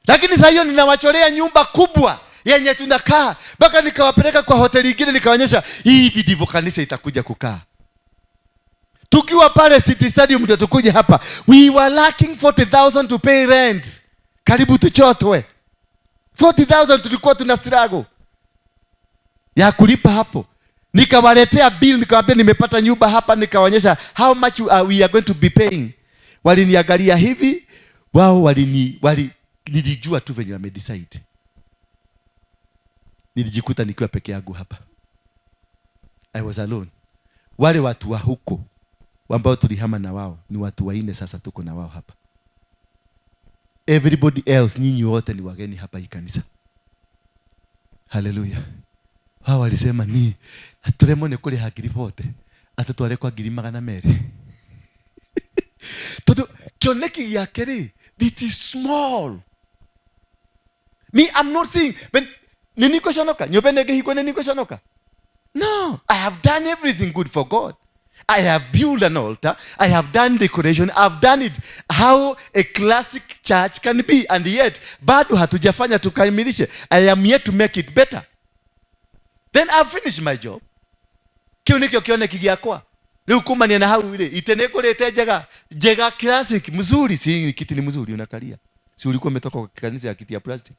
Speaker 2: Lakini saa hiyo ninawachorea nyumba kubwa yenye tunakaa, mpaka nikawapeleka kwa hoteli ingine, nikaonyesha hivi ndivyo kanisa itakuja kukaa. Tukiwa pale City Stadium ndio tukuje hapa, we were lacking 40,000 to pay rent, karibu tuchotwe. 40,000 tulikuwa tuna struggle ya kulipa hapo. Nikawaletea bill, nikawambia nimepata nyumba hapa, nikawaonyesha how much we are going to be paying. Waliniangalia hivi, wao nilijua tu venye wamedecide. Nilijikuta nikiwa peke yangu hapa. I was alone. Wale watu wa huko ambao tulihama na wao ni watu waine, sasa tuko na wao hapa. Everybody else, nyinyi wote ni wageni hapa hii kanisa. Haleluya. Hao walisema ni turemwo nĩ kũrĩha 40,000, atũtware kwa 200,000, tondũ kĩoneki gĩake rĩ, it is small. Me, I'm not seeing when nĩ nĩngũconoka nyũmba ĩno ĩngĩhingwo, nĩ nĩngũconoka. No, I have done everything good for God. I have built an altar. I have done decoration. I've done it how a classic church can be. And yet, bado hatujafanya tukamilishe. I am yet to make it better. Then I've finished my job. Kĩu nĩkĩo kĩoneki gĩakwa. Rĩu kumania na hau rĩ, ite nĩ njega, njega, classic, mzuri. Si kiti ni mzuri unakalia? Si ulikuwa umetoka kwa kanisa ya kiti ya plastic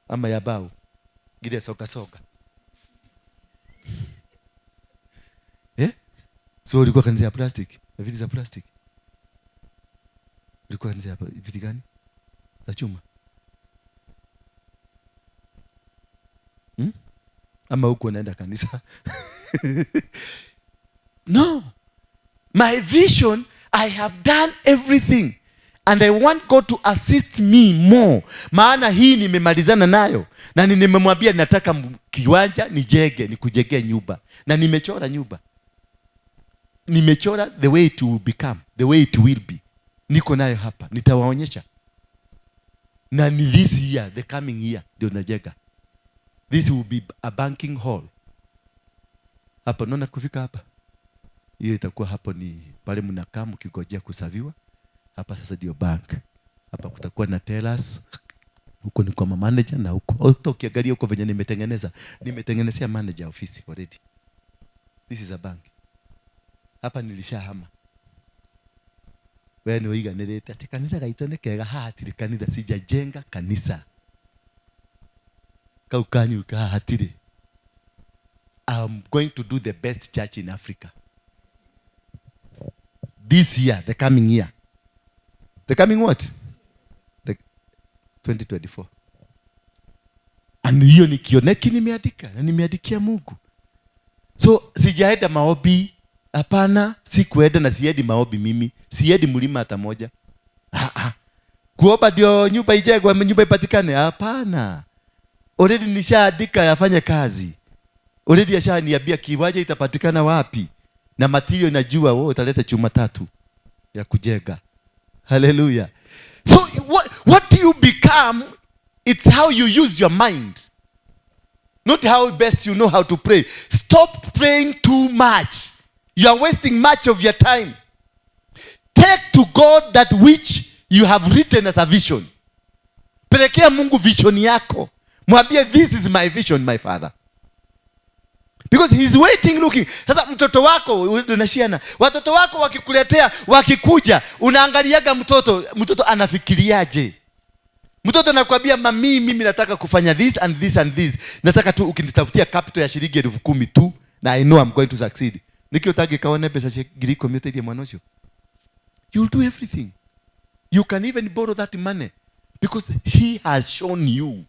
Speaker 2: ama ya bao? Ile soka soka. Eh? So ulikuwa kanisa ya plastic, na viti za plastic. Ulikuwa kanisa ya viti gani? Za chuma. Ama huko unaenda kanisa? No. My vision, I have done everything. And I want God to assist me more. Maana hii nimemalizana nayo. Na nimemwambia nataka kiwanja nijenge, nikujengee nyumba. Na nimechora nyumba. Nimechora the way it will become, the way it will be. Niko nayo hapa, nitawaonyesha. Na ni this year, the coming year, ndio najenga. This will be a banking hall. Hapa naona kufika hapa. Hiyo itakuwa hapo ni pale mnakaa mkigojea kuserviwa. Hapa sasa ndio bank. Hapa kutakuwa na terrace. Huko ni kwa manager na huko. Hata ukiangalia huko venye nimetengeneza, nimetengenezea manager office already. This is a bank. Hapa nilishahama. We nĩ ũiganĩrĩte atĩ kanitha gaitũ nĩ kega, haha hatirĩ kanitha, sijajenga kanisa. Kau kanyu haha hatirĩ. I'm going to do the best church in Africa. This year, the coming year. The coming what? The 2024. And hiyo ni kioneki nimeandika na nimeandikia Mungu. So sijaenda maombi, hapana, sikuenda na siendi maombi mimi. Siendi mlima hata moja. Ah, ah. Kuomba ndio nyumba ijengwe, nyumba ipatikane? Hapana. Already nishaandika yafanye kazi. Already ashaniambia kiwanja itapatikana wapi. Na material najua wewe utaleta chuma tatu ya kujenga. Hallelujah. So what do you become? It's how you use your mind. Not how best you know how to pray. Stop praying too much. You are wasting much of your time. Take to God that which you have written as a vision. Pelekea Mungu vision yako. Mwambie, "This is my vision, my father." Because he's waiting, looking. Sasa mtoto wako tunashiana. Watoto wako wakikuletea, wakikuja, unaangaliaga mtoto, mtoto anafikiriaje? Mtoto anakuambia, "Mami, mimi nataka kufanya this and this and this. Nataka tu ukinitafutia capital ya shilingi 10,000 tu na I know I'm going to succeed." Nĩkĩ ũtangĩka wone mbeca cia 10,000 ũteithie mwana ũcio? You'll do everything. You can even borrow that money because he has shown you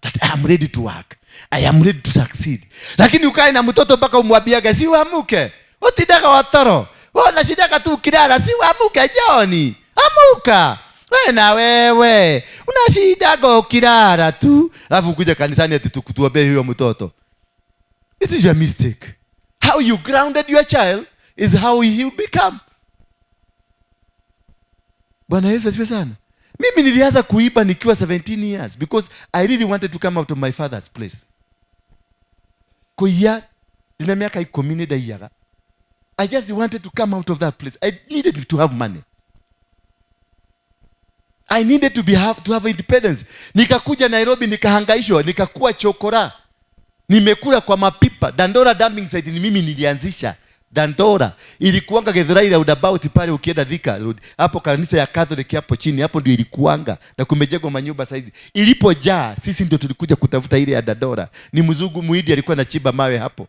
Speaker 2: that I am ready to work, I am ready to succeed. Lakini ukae na mtoto mpaka umwambiage, si uamuke, utindaga watoro, wewe unashindaga tu ukilala, si uamuke John, amuka we na wewe unashindaga ukilala tu, alafu ukuja kanisani ati tukutuombee huyo mtoto. It is your mistake. How you grounded your child is how he will become. Bwana Yesu asifiwe sana. Mimi nilianza kuiba nikiwa 17 years because I really wanted to come out of my father's place. Kuiya ndina miaka 10 nĩ ndaiyaga. I just wanted to come out of that place. I needed to have money. I needed to have independence. Nikakuja Nairobi nikahangaishwa, nikakuwa chokora. Nimekula kwa mapipa. Dandora dumping site ni mimi nilianzisha. Dandora ilikuanga Githurai roundabout pale ukienda Thika Road. Hapo kanisa ya Catholic hapo chini, hapo ndio ilikuanga na kumejengwa manyumba saizi. Ilipojaa sisi ndio tulikuja kutafuta ile ya Dandora. Ni mzungu Muhindi alikuwa anachimba mawe hapo.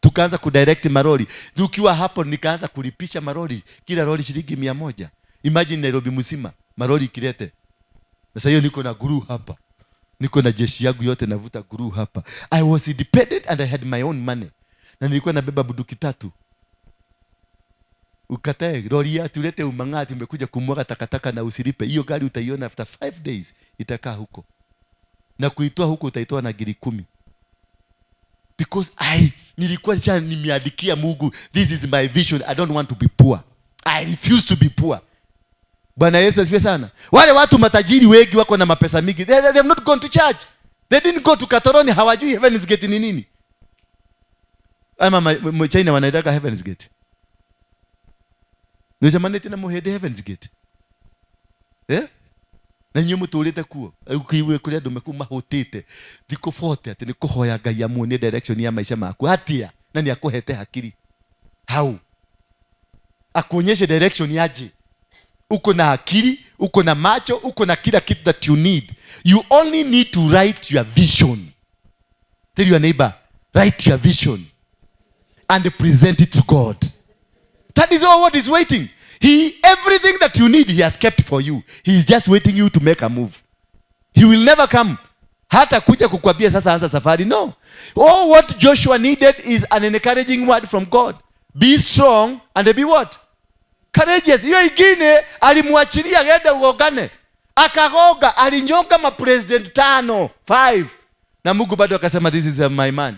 Speaker 2: Tukaanza kudirect maroli. Tukiwa hapo nikaanza kulipisha maroli, kila lori shilingi 100. Imagine Nairobi mzima maroli ikilete. Sasa hiyo niko na guru hapa. Niko na jeshi yangu yote navuta guru hapa. I was independent and I had my own money. Na nilikuwa nabeba bunduki 3. Ukatae lori ya tulete umang'ati, umekuja kumwaga takataka na usilipe. Hiyo gari utaiona after 5 days itakaa huko. Na kuitoa huko utaitoa na giri 10. Because I nilikuwa cha nimeandikia Mungu, this is my vision, I don't want to be poor. I refuse to be poor. Bwana Yesu asifiwe sana. Wale watu matajiri wengi wako na mapesa mingi. They have not gone to church. They didn't go to Katoroni, hawajui Heaven's Gate ni nini. Ama China wanaitaka Heaven's Gate. Nĩ tena mũhĩndĩ Heaven's Gate. Na inyuĩ mũtũrĩte kuo. Ũkĩigue kũrĩa andũ meku mahũtĩte. Thikũ 40 atĩ nĩ kũhoya Ngai amuonie direction ya maisha maku. Atia? Na nĩ akũhete hakiri. How? Akuonyeshe direction yaje. Uko na akili, uko na macho, uko na kila kitu that you need. You only need to write your vision. Tell your neighbor, write your vision and present it to God. That is all what is waiting. Everything that you need, he has kept for you. He is just waiting you to make a move. He will never come. Hata kuja kukwambia sasa anza safari. No. All what Joshua needed is an encouraging word from God. Be strong and be what? Courageous. Hiyo ingine alimwachilia aende ugongane. Akagonga, alinyonga ma president 5, 5. Na Mungu bado akasema this is my man.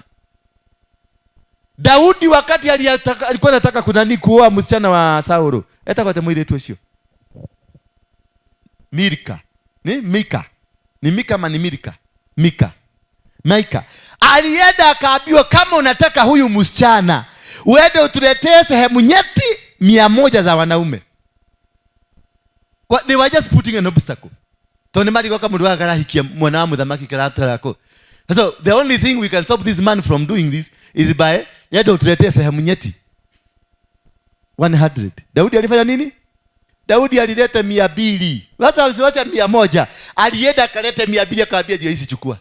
Speaker 2: Daudi wakati alikuwa anataka kunani kuoa msichana wa Saulo. Eta kwa mwili ucio. Mirka. Ni Mika. Ni Mika ama ni Mirka? Mika. Mika. Alienda akaambiwa kama unataka huyu msichana, uende utuletee sehemu nyeti 100 za wanaume. They were just putting an obstacle. Tondũ nĩ marigwo mũndũ akarahikia mwana wa mũthamaki karatwarako. So the only thing we can stop this man from doing this is by yende utuletee sehemu nyeti 100. Daudi alifanya nini? Daudi alileta 200. Sasa usiwache 100. Alienda akaleta 200 akaambia ndio hizi chukua.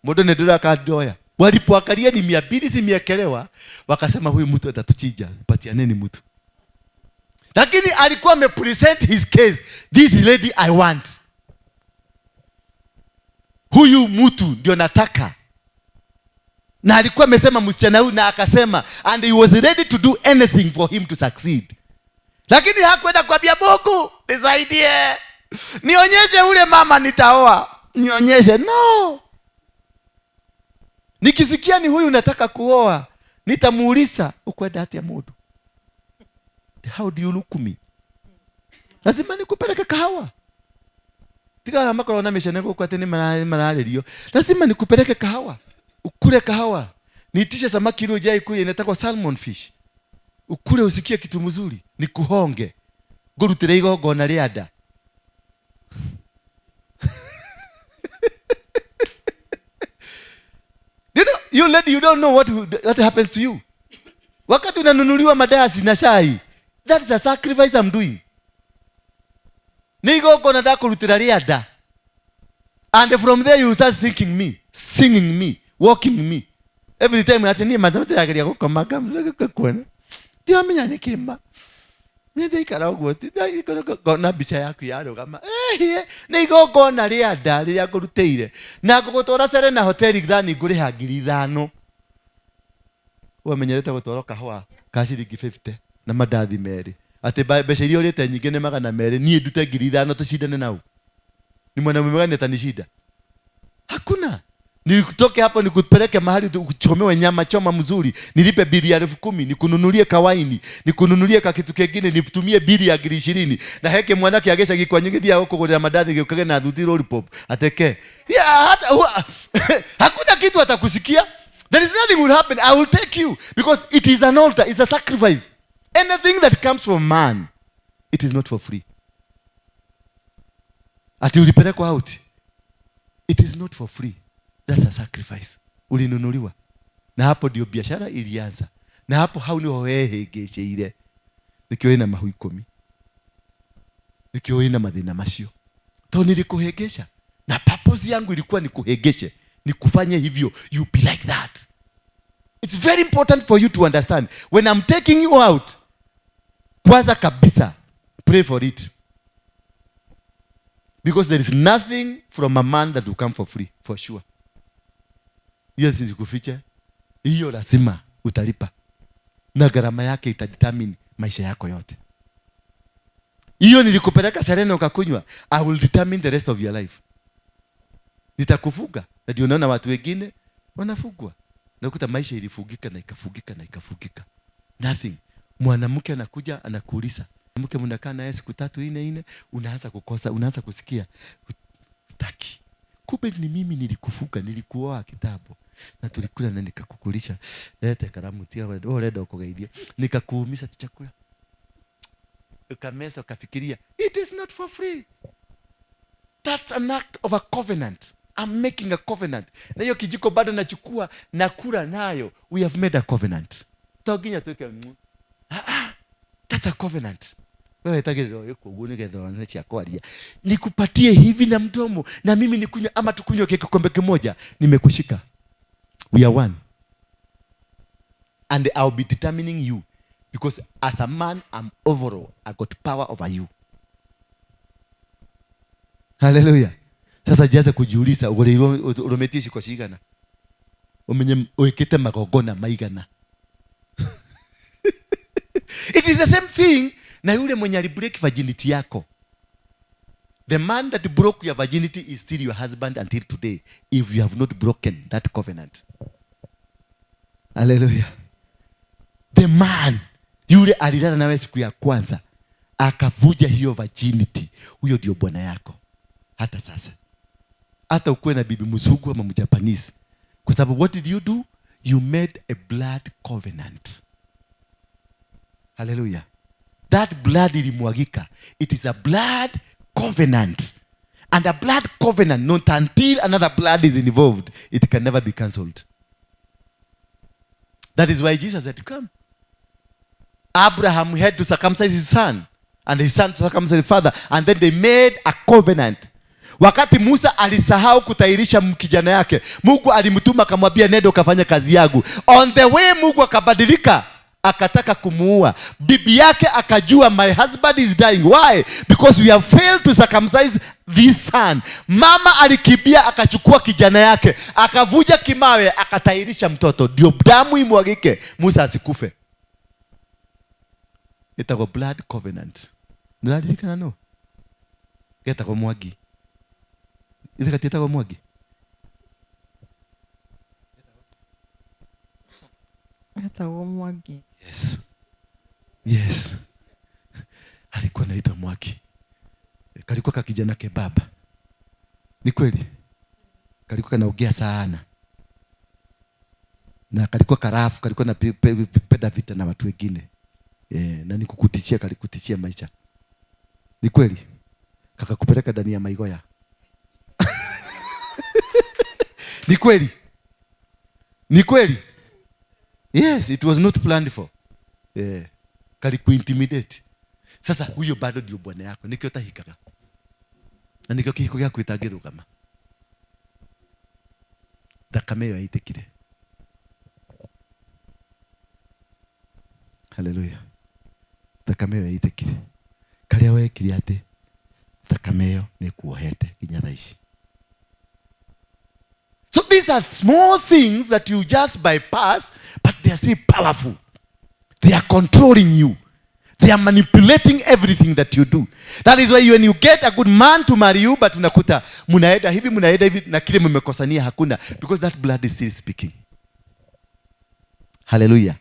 Speaker 2: Mũndũ nĩ ndũra akandoya. Walipoangalia ni 200 zimewekelewa, wakasema huyu mtu atatuchinja, patianeni mtu. Lakini alikuwa amepresent his case, this lady I want. Huyu mtu ndio nataka. Na alikuwa amesema msichana huyu, na akasema and he was ready to do anything for him to succeed. Lakini hakwenda kuambia Mungu nisaidie, nionyeshe ule mama nitaoa, nionyeshe. No. Nikisikia ni huyu nataka kuoa, nitamuuliza ukwenda atia mundu? How do you look me? Lazima nikupeleke kahawa. Tiga makorwo na mĩcene gũkũ atĩ nĩ mararĩrio. Lazima nikupeleke kahawa. Ukule kahawa. Niitishe samaki ile hujai kuya inaitwa salmon fish. Ukule usikie kitu mzuri, nikuhonge. Ngũrutĩre igongona rĩa nda. You know, you lady, you don't know what happens to you. Wakati unanunuliwa madasi na chai, that is a sacrifice I'm doing. Ni igongona ndakũrutĩra rĩa nda. And from there you start thinking me, singing me, walking me. Every time ati ni madam ndĩrageria gũkoma, ngakũona. Ndiramenya nĩ kĩma. Nĩ ndaikara ũguo ngona mbica yaku yarũgama. Ehie, nĩ igongona rĩa nda rĩrĩa ngũrutĩire. Na ngũgũtwara Serena hoteli thani ngũrĩha 5,000. Wamenyerete gũtwarwo kahũa ka ciringi 50 na mandathi 2. Atĩ mbeca iria ũrĩte nyingĩ nĩ 200, niĩ ndute 5,000 tũcindane nau. Ni mwanamume gani atanishinda? Hakuna. Nitoke hapo nikupeleke mahali uchomewe nyama choma mzuri, nilipe bili ya 10,000, nikununulie kawaini, nikununulie ka kitu kingine, nitumie bili ya 20,000. Na heke mwanake agecagi kwanyu githia gukugurira mandathi giukage na thuti lollipop ateke. Ya, hata, huwa, hakuna kitu atakusikia. There is nothing will happen. I will take you because it is an altar, it's a sacrifice. Anything that comes from man, it is not for free. Ati ulipelekwa out. It is not for free. That's a sacrifice. Ulinunuliwa. Na hapo ndio biashara ilianza. Na hapo hau niho wehĩngĩcĩire. Nĩkĩo wĩna mahu 10. Nĩkĩo wĩna mathĩna macio. Tondũ nilikuhĩngĩca. Na purpose yangu ilikuwa nikuhĩngĩce. Nikufanye hivyo. You be like that. It's very important for you to understand. When I'm taking you out, kwanza kabisa, pray for it. Because there is nothing from a man that will come for free, for sure. Hiyo si kuficha. Hiyo lazima utalipa. Na gharama yake itadetermine maisha yako yote. Hiyo nilikupeleka Serena ukakunywa, I will determine the rest of your life. Nitakufuga. Na ndio unaona watu wengine wanafugwa. Nakuta maisha ilifugika na ikafugika na ikafugika. Nothing. Mwanamke anakuja anakuuliza. Mwanamke mnakaa naye siku 3 4 4, unaanza kukosa, unaanza kusikia hutaki. Kumbe ni mimi nilikufuga, nilikuoa kitambo. Na tulikula na nikakukulisha. Lete kalamu tia wewe urenda ukugeithia. Nikakuumiza tu chakula. Ukameza ukafikiria, it is not for free. That's an act of a covenant. I'm making a covenant. Na hiyo kijiko bado nachukua na kula nayo. We have made a covenant. To nginya tuike, That's a covenant. Wewe tagirira uyu koguo nigetha one cia kwaria. Nikupatie hivi na mdomo na mimi nikunywe ama tukunywe kikombe kimoja. Nimekushika. We are one. And I'll be determining you because as a man I'm overall. I got power over you. Hallelujah. Sasa jianze kujiuliza ugoreirwo urumetie ciko cigana. Umenye wikite magongona maigana. It is the same thing na yule mwenye alibreak virginity yako. The man that broke your virginity is still your husband until today if you have not broken that covenant. Hallelujah. The man yule alilala nawe siku ya kwanza akavuja hiyo virginity, huyo ndio bwana yako hata sasa. Hata ukuwe na bibi mzungu ama mjapanese. Kwa sababu what did you do? You made a blood covenant. Hallelujah. That blood ilimwagika. It is a blood covenant. And a blood covenant, not until another blood is involved, it can never be cancelled. That is why Jesus had to come. Abraham had to circumcise his son, and his son to circumcise his father, and then they made a covenant. Wakati Musa alisahau kutairisha kijana yake, Mungu alimtuma akamwambia nenda ukafanye kazi yangu. On the way Mungu akabadilika, akataka kumuua. Bibi yake akajua my husband is dying. Why? Because we have failed to circumcise this son. Mama alikimbia akachukua kijana yake, akavuja kimawe, akatairisha mtoto ndio damu imwagike, Musa asikufe. Itago blood covenant. Niraririkana no? Getagwo Mwangi. Ithe gatietagwo Mwangi?
Speaker 1: Getagwo Mwangi.
Speaker 2: Yes. Yes. Alikuwa anaitwa Mwangi. Kalikuwa kakijana kebaba. Ni kweli? Kalikuwa kanaongea sana. Na kalikuwa karafu, kalikuwa na penda vita na watu wengine. Na nikukutishia, kalikutishia maisha. Ni kweli? Kakakupeleka ndani ya maigoya. Ni kweli? Ni kweli? Yes, it was not planned for. Kalikuintimidate. Sasa huyo bado ndio bwana yako. Nikio tahikaga. Na nikio kihiko gĩaku gĩtangĩrũgama. Thakame ĩyo yaitĩkire. Hallelujah. Haleluya. Thakame ĩyo yaitĩkire. Karĩa wekire atĩ thakame ĩyo nĩ kuohete nginya thaa ici. So these are small things that you just bypass, but they are still powerful. They are controlling you. They are manipulating everything that you do. That is why when you get a good man to marry you, but unakuta munaenda hivi, munaenda hivi, na kile mmekosania hakuna, because that blood is still speaking. Hallelujah.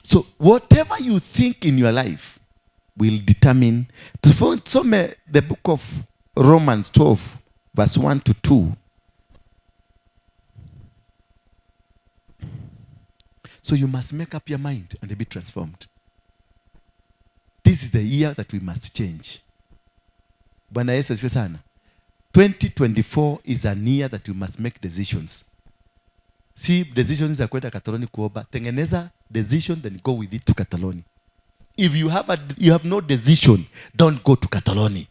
Speaker 2: So whatever you think in your life will determine. Tusome the book of Romans 12 verse 1 to 2. So you must make up your mind and be transformed. This is the year that we must change. Bwana Yesu asifiwe sana. 2024 is a year that you must make decisions. Si decisions za kwenda Kataloni kuomba. Tengeneza decision, then go with it to Kataloni. If you have no decision, don't go to Kataloni.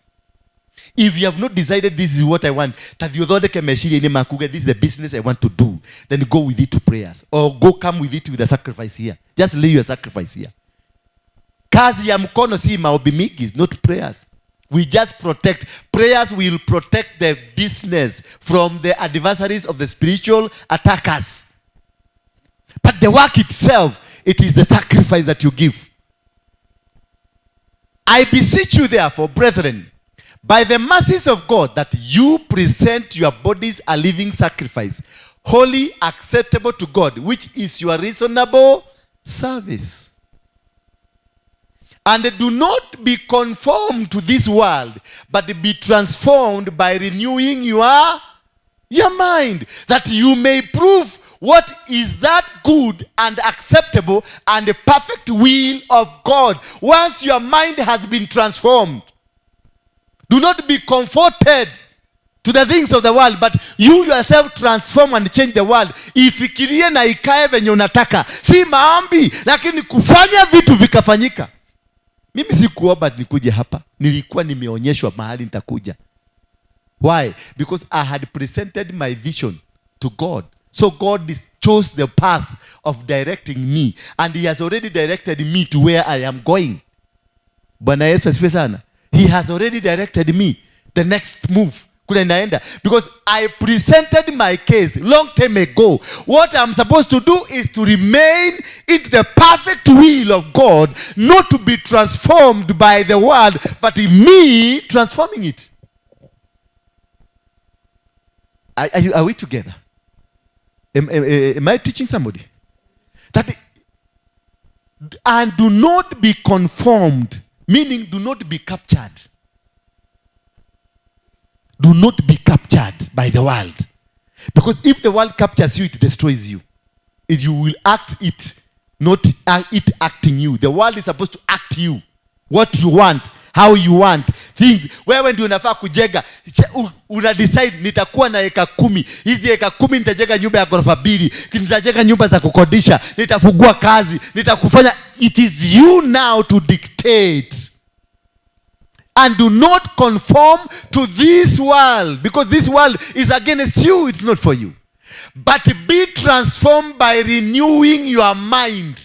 Speaker 2: If you have not decided this is what I want, tathi uthondeke meciria-inĩ maku uge, this is the business I want to do, then go with it to prayers. Or go come with it with a sacrifice here. Just lay your sacrifice here. Kazi ya mkono si maombi mingi, it's not prayers. We just protect. Prayers will protect the business from the adversaries of the spiritual attackers. But the work itself, it is the sacrifice that you give. I beseech you therefore, brethren, by the mercies of God, that you present your bodies a living sacrifice, holy, acceptable to God, which is your reasonable service. And do not be conformed to this world, but be transformed by renewing your mind, that you may prove what is that good and acceptable and the perfect will of God. Once your mind has been transformed, do not be comforted to the things of the world, but you yourself transform and change the world. Ifikirie na ikae venye unataka. Si maombi, lakini kufanya vitu vikafanyika. Mimi sikuomba nikuje hapa. Nilikuwa nimeonyeshwa mahali nitakuja. Why? Because I had presented my vision to God. So God chose the path of directing me. And he has already directed me to where I am going. Bwana Yesu asifiwe sana. He has already directed me the next move. Kule naenda. Because I presented my case long time ago. What I'm supposed to do is to remain in the perfect will of God, not to be transformed by the world, but in me transforming it. Are we together? Am I teaching somebody? That and do not be conformed, meaning do not be captured. Do not be captured by the world. Because if the world captures you, it destroys you. If you will act it, not it acting you. The world is supposed to act you. What you want, how you want. Things. Wewe ndio unafaa kujenga. Una decide nitakuwa na eka 10. Hizi eka 10 nitajenga nyumba ya ghorofa 2. Nitajenga nyumba za kukodisha. Nitafungua kazi. Nitakufanya. It is you now to dictate. And do not conform to this world, because this world is against you, it's not for you. But be transformed by renewing your mind.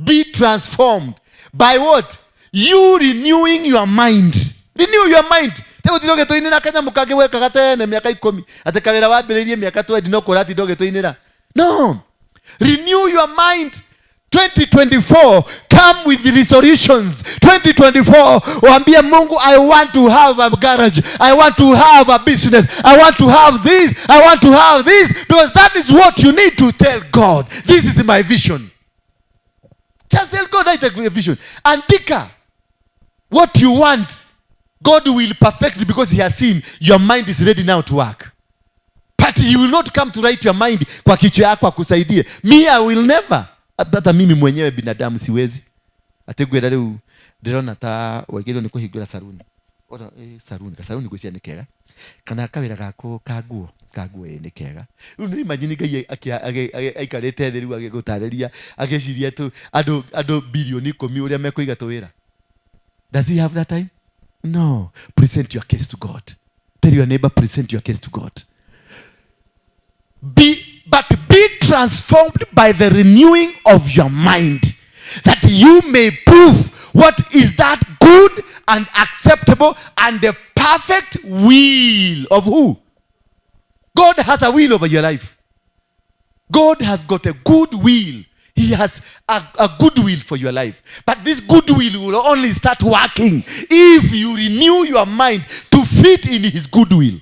Speaker 2: Be transformed by what? You renewing your mind. Renew your mind. Te gũtirĩ ũgĩtũinĩra kanyamũ kangĩ wekaga tene mĩaka ikũmi. Atĩ kawĩra wambĩrĩirie mĩaka 20 no kũratinda ũgĩtũinĩra. No. Renew your mind. 2024, come with the resolutions. 2024, waambie Mungu, I want to have a garage. I want to have a business. I want to have this. I want to have this. Because that is what you need to tell God. This is my vision. Just tell God, I take a vision. Andika what you want. God will perfect it because he has seen your mind is ready now to work. But he will not come to write your mind kwa kichwa yako akusaidie. Me, I will never. Hata mimi mwenyewe binadamu siwezi. Ati ngwĩra rĩu ndĩrona ta wagĩrĩirwo nĩ kũhingũra saruni. Ora, saruni, ka saruni ngwĩciria nĩ kega. Kana kawĩra gako ka nguo, ka nguo ĩ nĩ kega. Rĩu nĩ imagine Ngai aikarĩte thĩ rĩu agĩgũtarĩria, agĩciria tu andũ bilioni 10 ũrĩa mekũiga tũwĩra. Does he have that time? No. Present your case to God. Tell your neighbor, present your case to God. Be But be transformed by the renewing of your mind, that you may prove what is that good and acceptable and the perfect will of who? God has a will over your life. God has got a good will. He has a good will for your life. But this good will will only start working if you renew your mind to fit in his good will.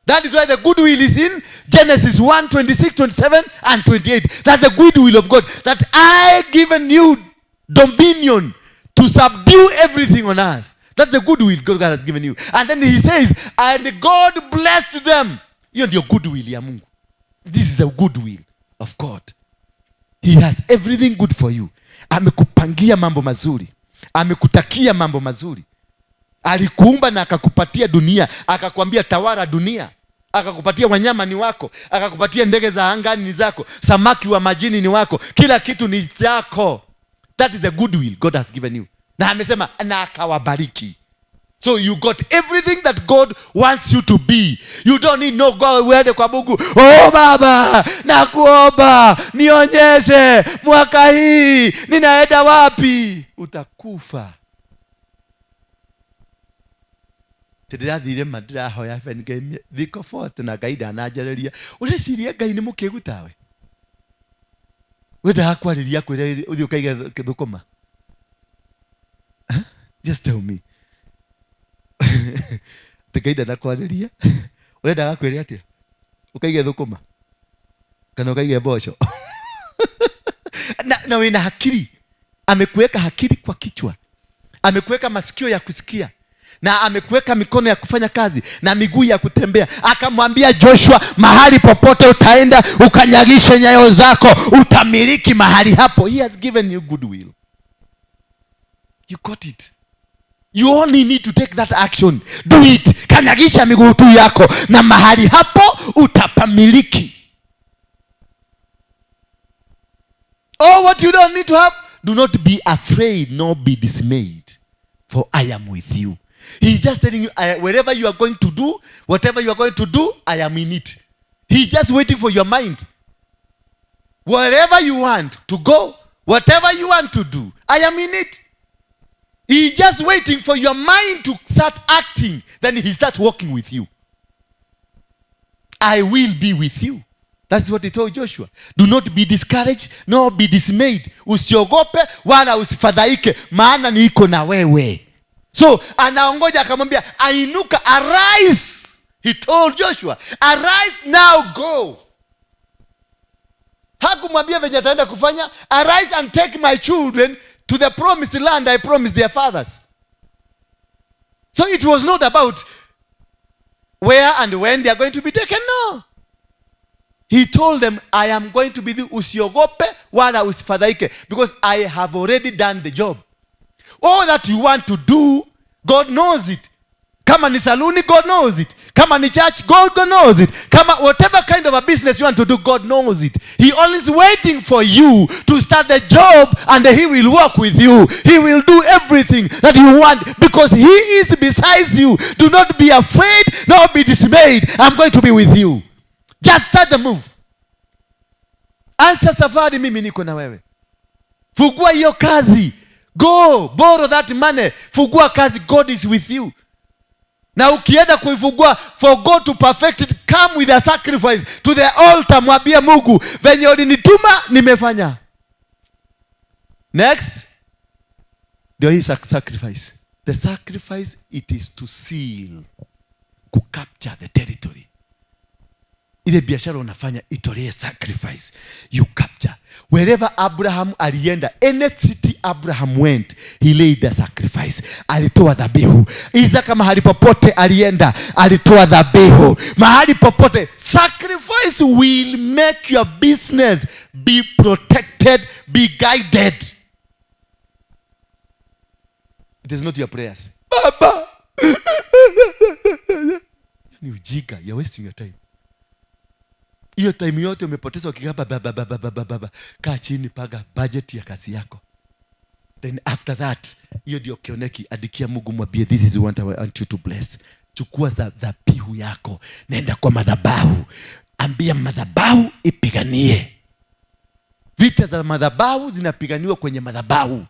Speaker 2: That is why the good will is in Genesis 1, 26, 27, and 28. That's the good will of God. That I given you dominion to subdue everything on earth. That's the good will God has given you. And then he says, and God blessed them. Hiyo ndio good will ya Mungu. This is the good will of God. He has everything good for you. Amekupangia mambo mazuri. Amekutakia mambo mazuri. Alikuumba na akakupatia dunia, akakwambia tawala dunia. Akakupatia wanyama ni wako, akakupatia ndege za angani ni zako, samaki wa majini ni wako, kila kitu ni chako. That is the good will God has given you. Na amesema na akawabariki. So you got everything that God wants you to be. You don't need no go uende kwa Mungu. Oh Baba, nakuomba nionyeshe mwaka hii ninaenda wapi. Utakufa. Ndĩrathire ma ndĩrahoya ben Ngai thikũ 40 na Ngai ndananjarĩria. Ũreciria Ngai nĩ mũkĩgu tawe? Wendaga kwarĩria akwĩre ũthiĩ ũkaige thũkũma? Huh? Just tell me. Atĩ Ngai ndanakwarĩria. Ũrendaga akwĩre atĩa? Ũkaige thũkũma? Kana ũkaige mboco? Na wĩna hakiri. Amekuweka hakiri kwa kichwa. Amekuweka masikio ya kusikia. Na amekuweka mikono ya kufanya kazi na miguu ya kutembea. Akamwambia Joshua, mahali popote utaenda ukanyagishe nyayo zako, utamiliki mahali hapo. He has given you goodwill. You got it. You only need to take that action. Do it. Kanyagisha miguu tu yako na mahali hapo utapamiliki. Oh, what you don't need to have, do not be afraid nor be dismayed, for I am with you. He's just telling you, wherever you are going to do, whatever you are going to do, I am in it. He's just waiting for your mind. Wherever you want to go, whatever you want to do, I am in it. He's just waiting for your mind to start acting. Then he starts working with you. I will be with you. That's what he told Joshua. Do not be discouraged, nor be dismayed. Usiogope wala usifadhaike, maana niko na wewe. So anaongoja akamwambia, ainuka, arise. He told Joshua, arise now, go. Hakumwambia venye ataenda kufanya. Arise and take my children to the promised land I promised their fathers. So it was not about where and when they are going to be taken. No. He told them, I am going to be with you. Usiogope wala usifadhaike, because I have already done the job. All that you want to do, God knows it. Kama ni saluni, God knows it. Kama ni church, God knows it. Kama whatever kind of a business you want to do, God knows it. He only is waiting for you to start the job, and he will work with you. He will do everything that you want, because he is beside you. Do not be afraid, nor be dismayed. I'm going to be with you. Just start the move. Anza safari, mimi niko na wewe. Fungua hiyo kazi. Go, borrow that money. Fungua kazi, God is with you. Na ukienda kuifungua, for God to perfect it, come with a sacrifice to the altar. Mwambie Mungu, venye ulinituma nimefanya. Next, there is a sacrifice. The sacrifice, it is to seal, to capture the territory. Ile biashara unafanya, itolee sacrifice. You capture. Wherever Abraham alienda, any city Abraham went, he laid a sacrifice. Alitoa dhabihu. Isaka mahali popote alienda, alitoa dhabihu. Mahali popote, sacrifice will make your business be protected, be guided. It is not your prayers. Baba. Ni ujinga, you're wasting your time. Hiyo time yote umepoteza ukigamba baba baba baba baba. Kaa chini, paga budget ya kazi yako. Then after that, hiyo ndio kioneki, adikia Mungu, mwambie this is what I want you to bless. Chukua dhabihu yako, nenda kwa madhabahu. Ambia madhabahu ipiganie. Vita za madhabahu zinapiganiwa kwenye madhabahu.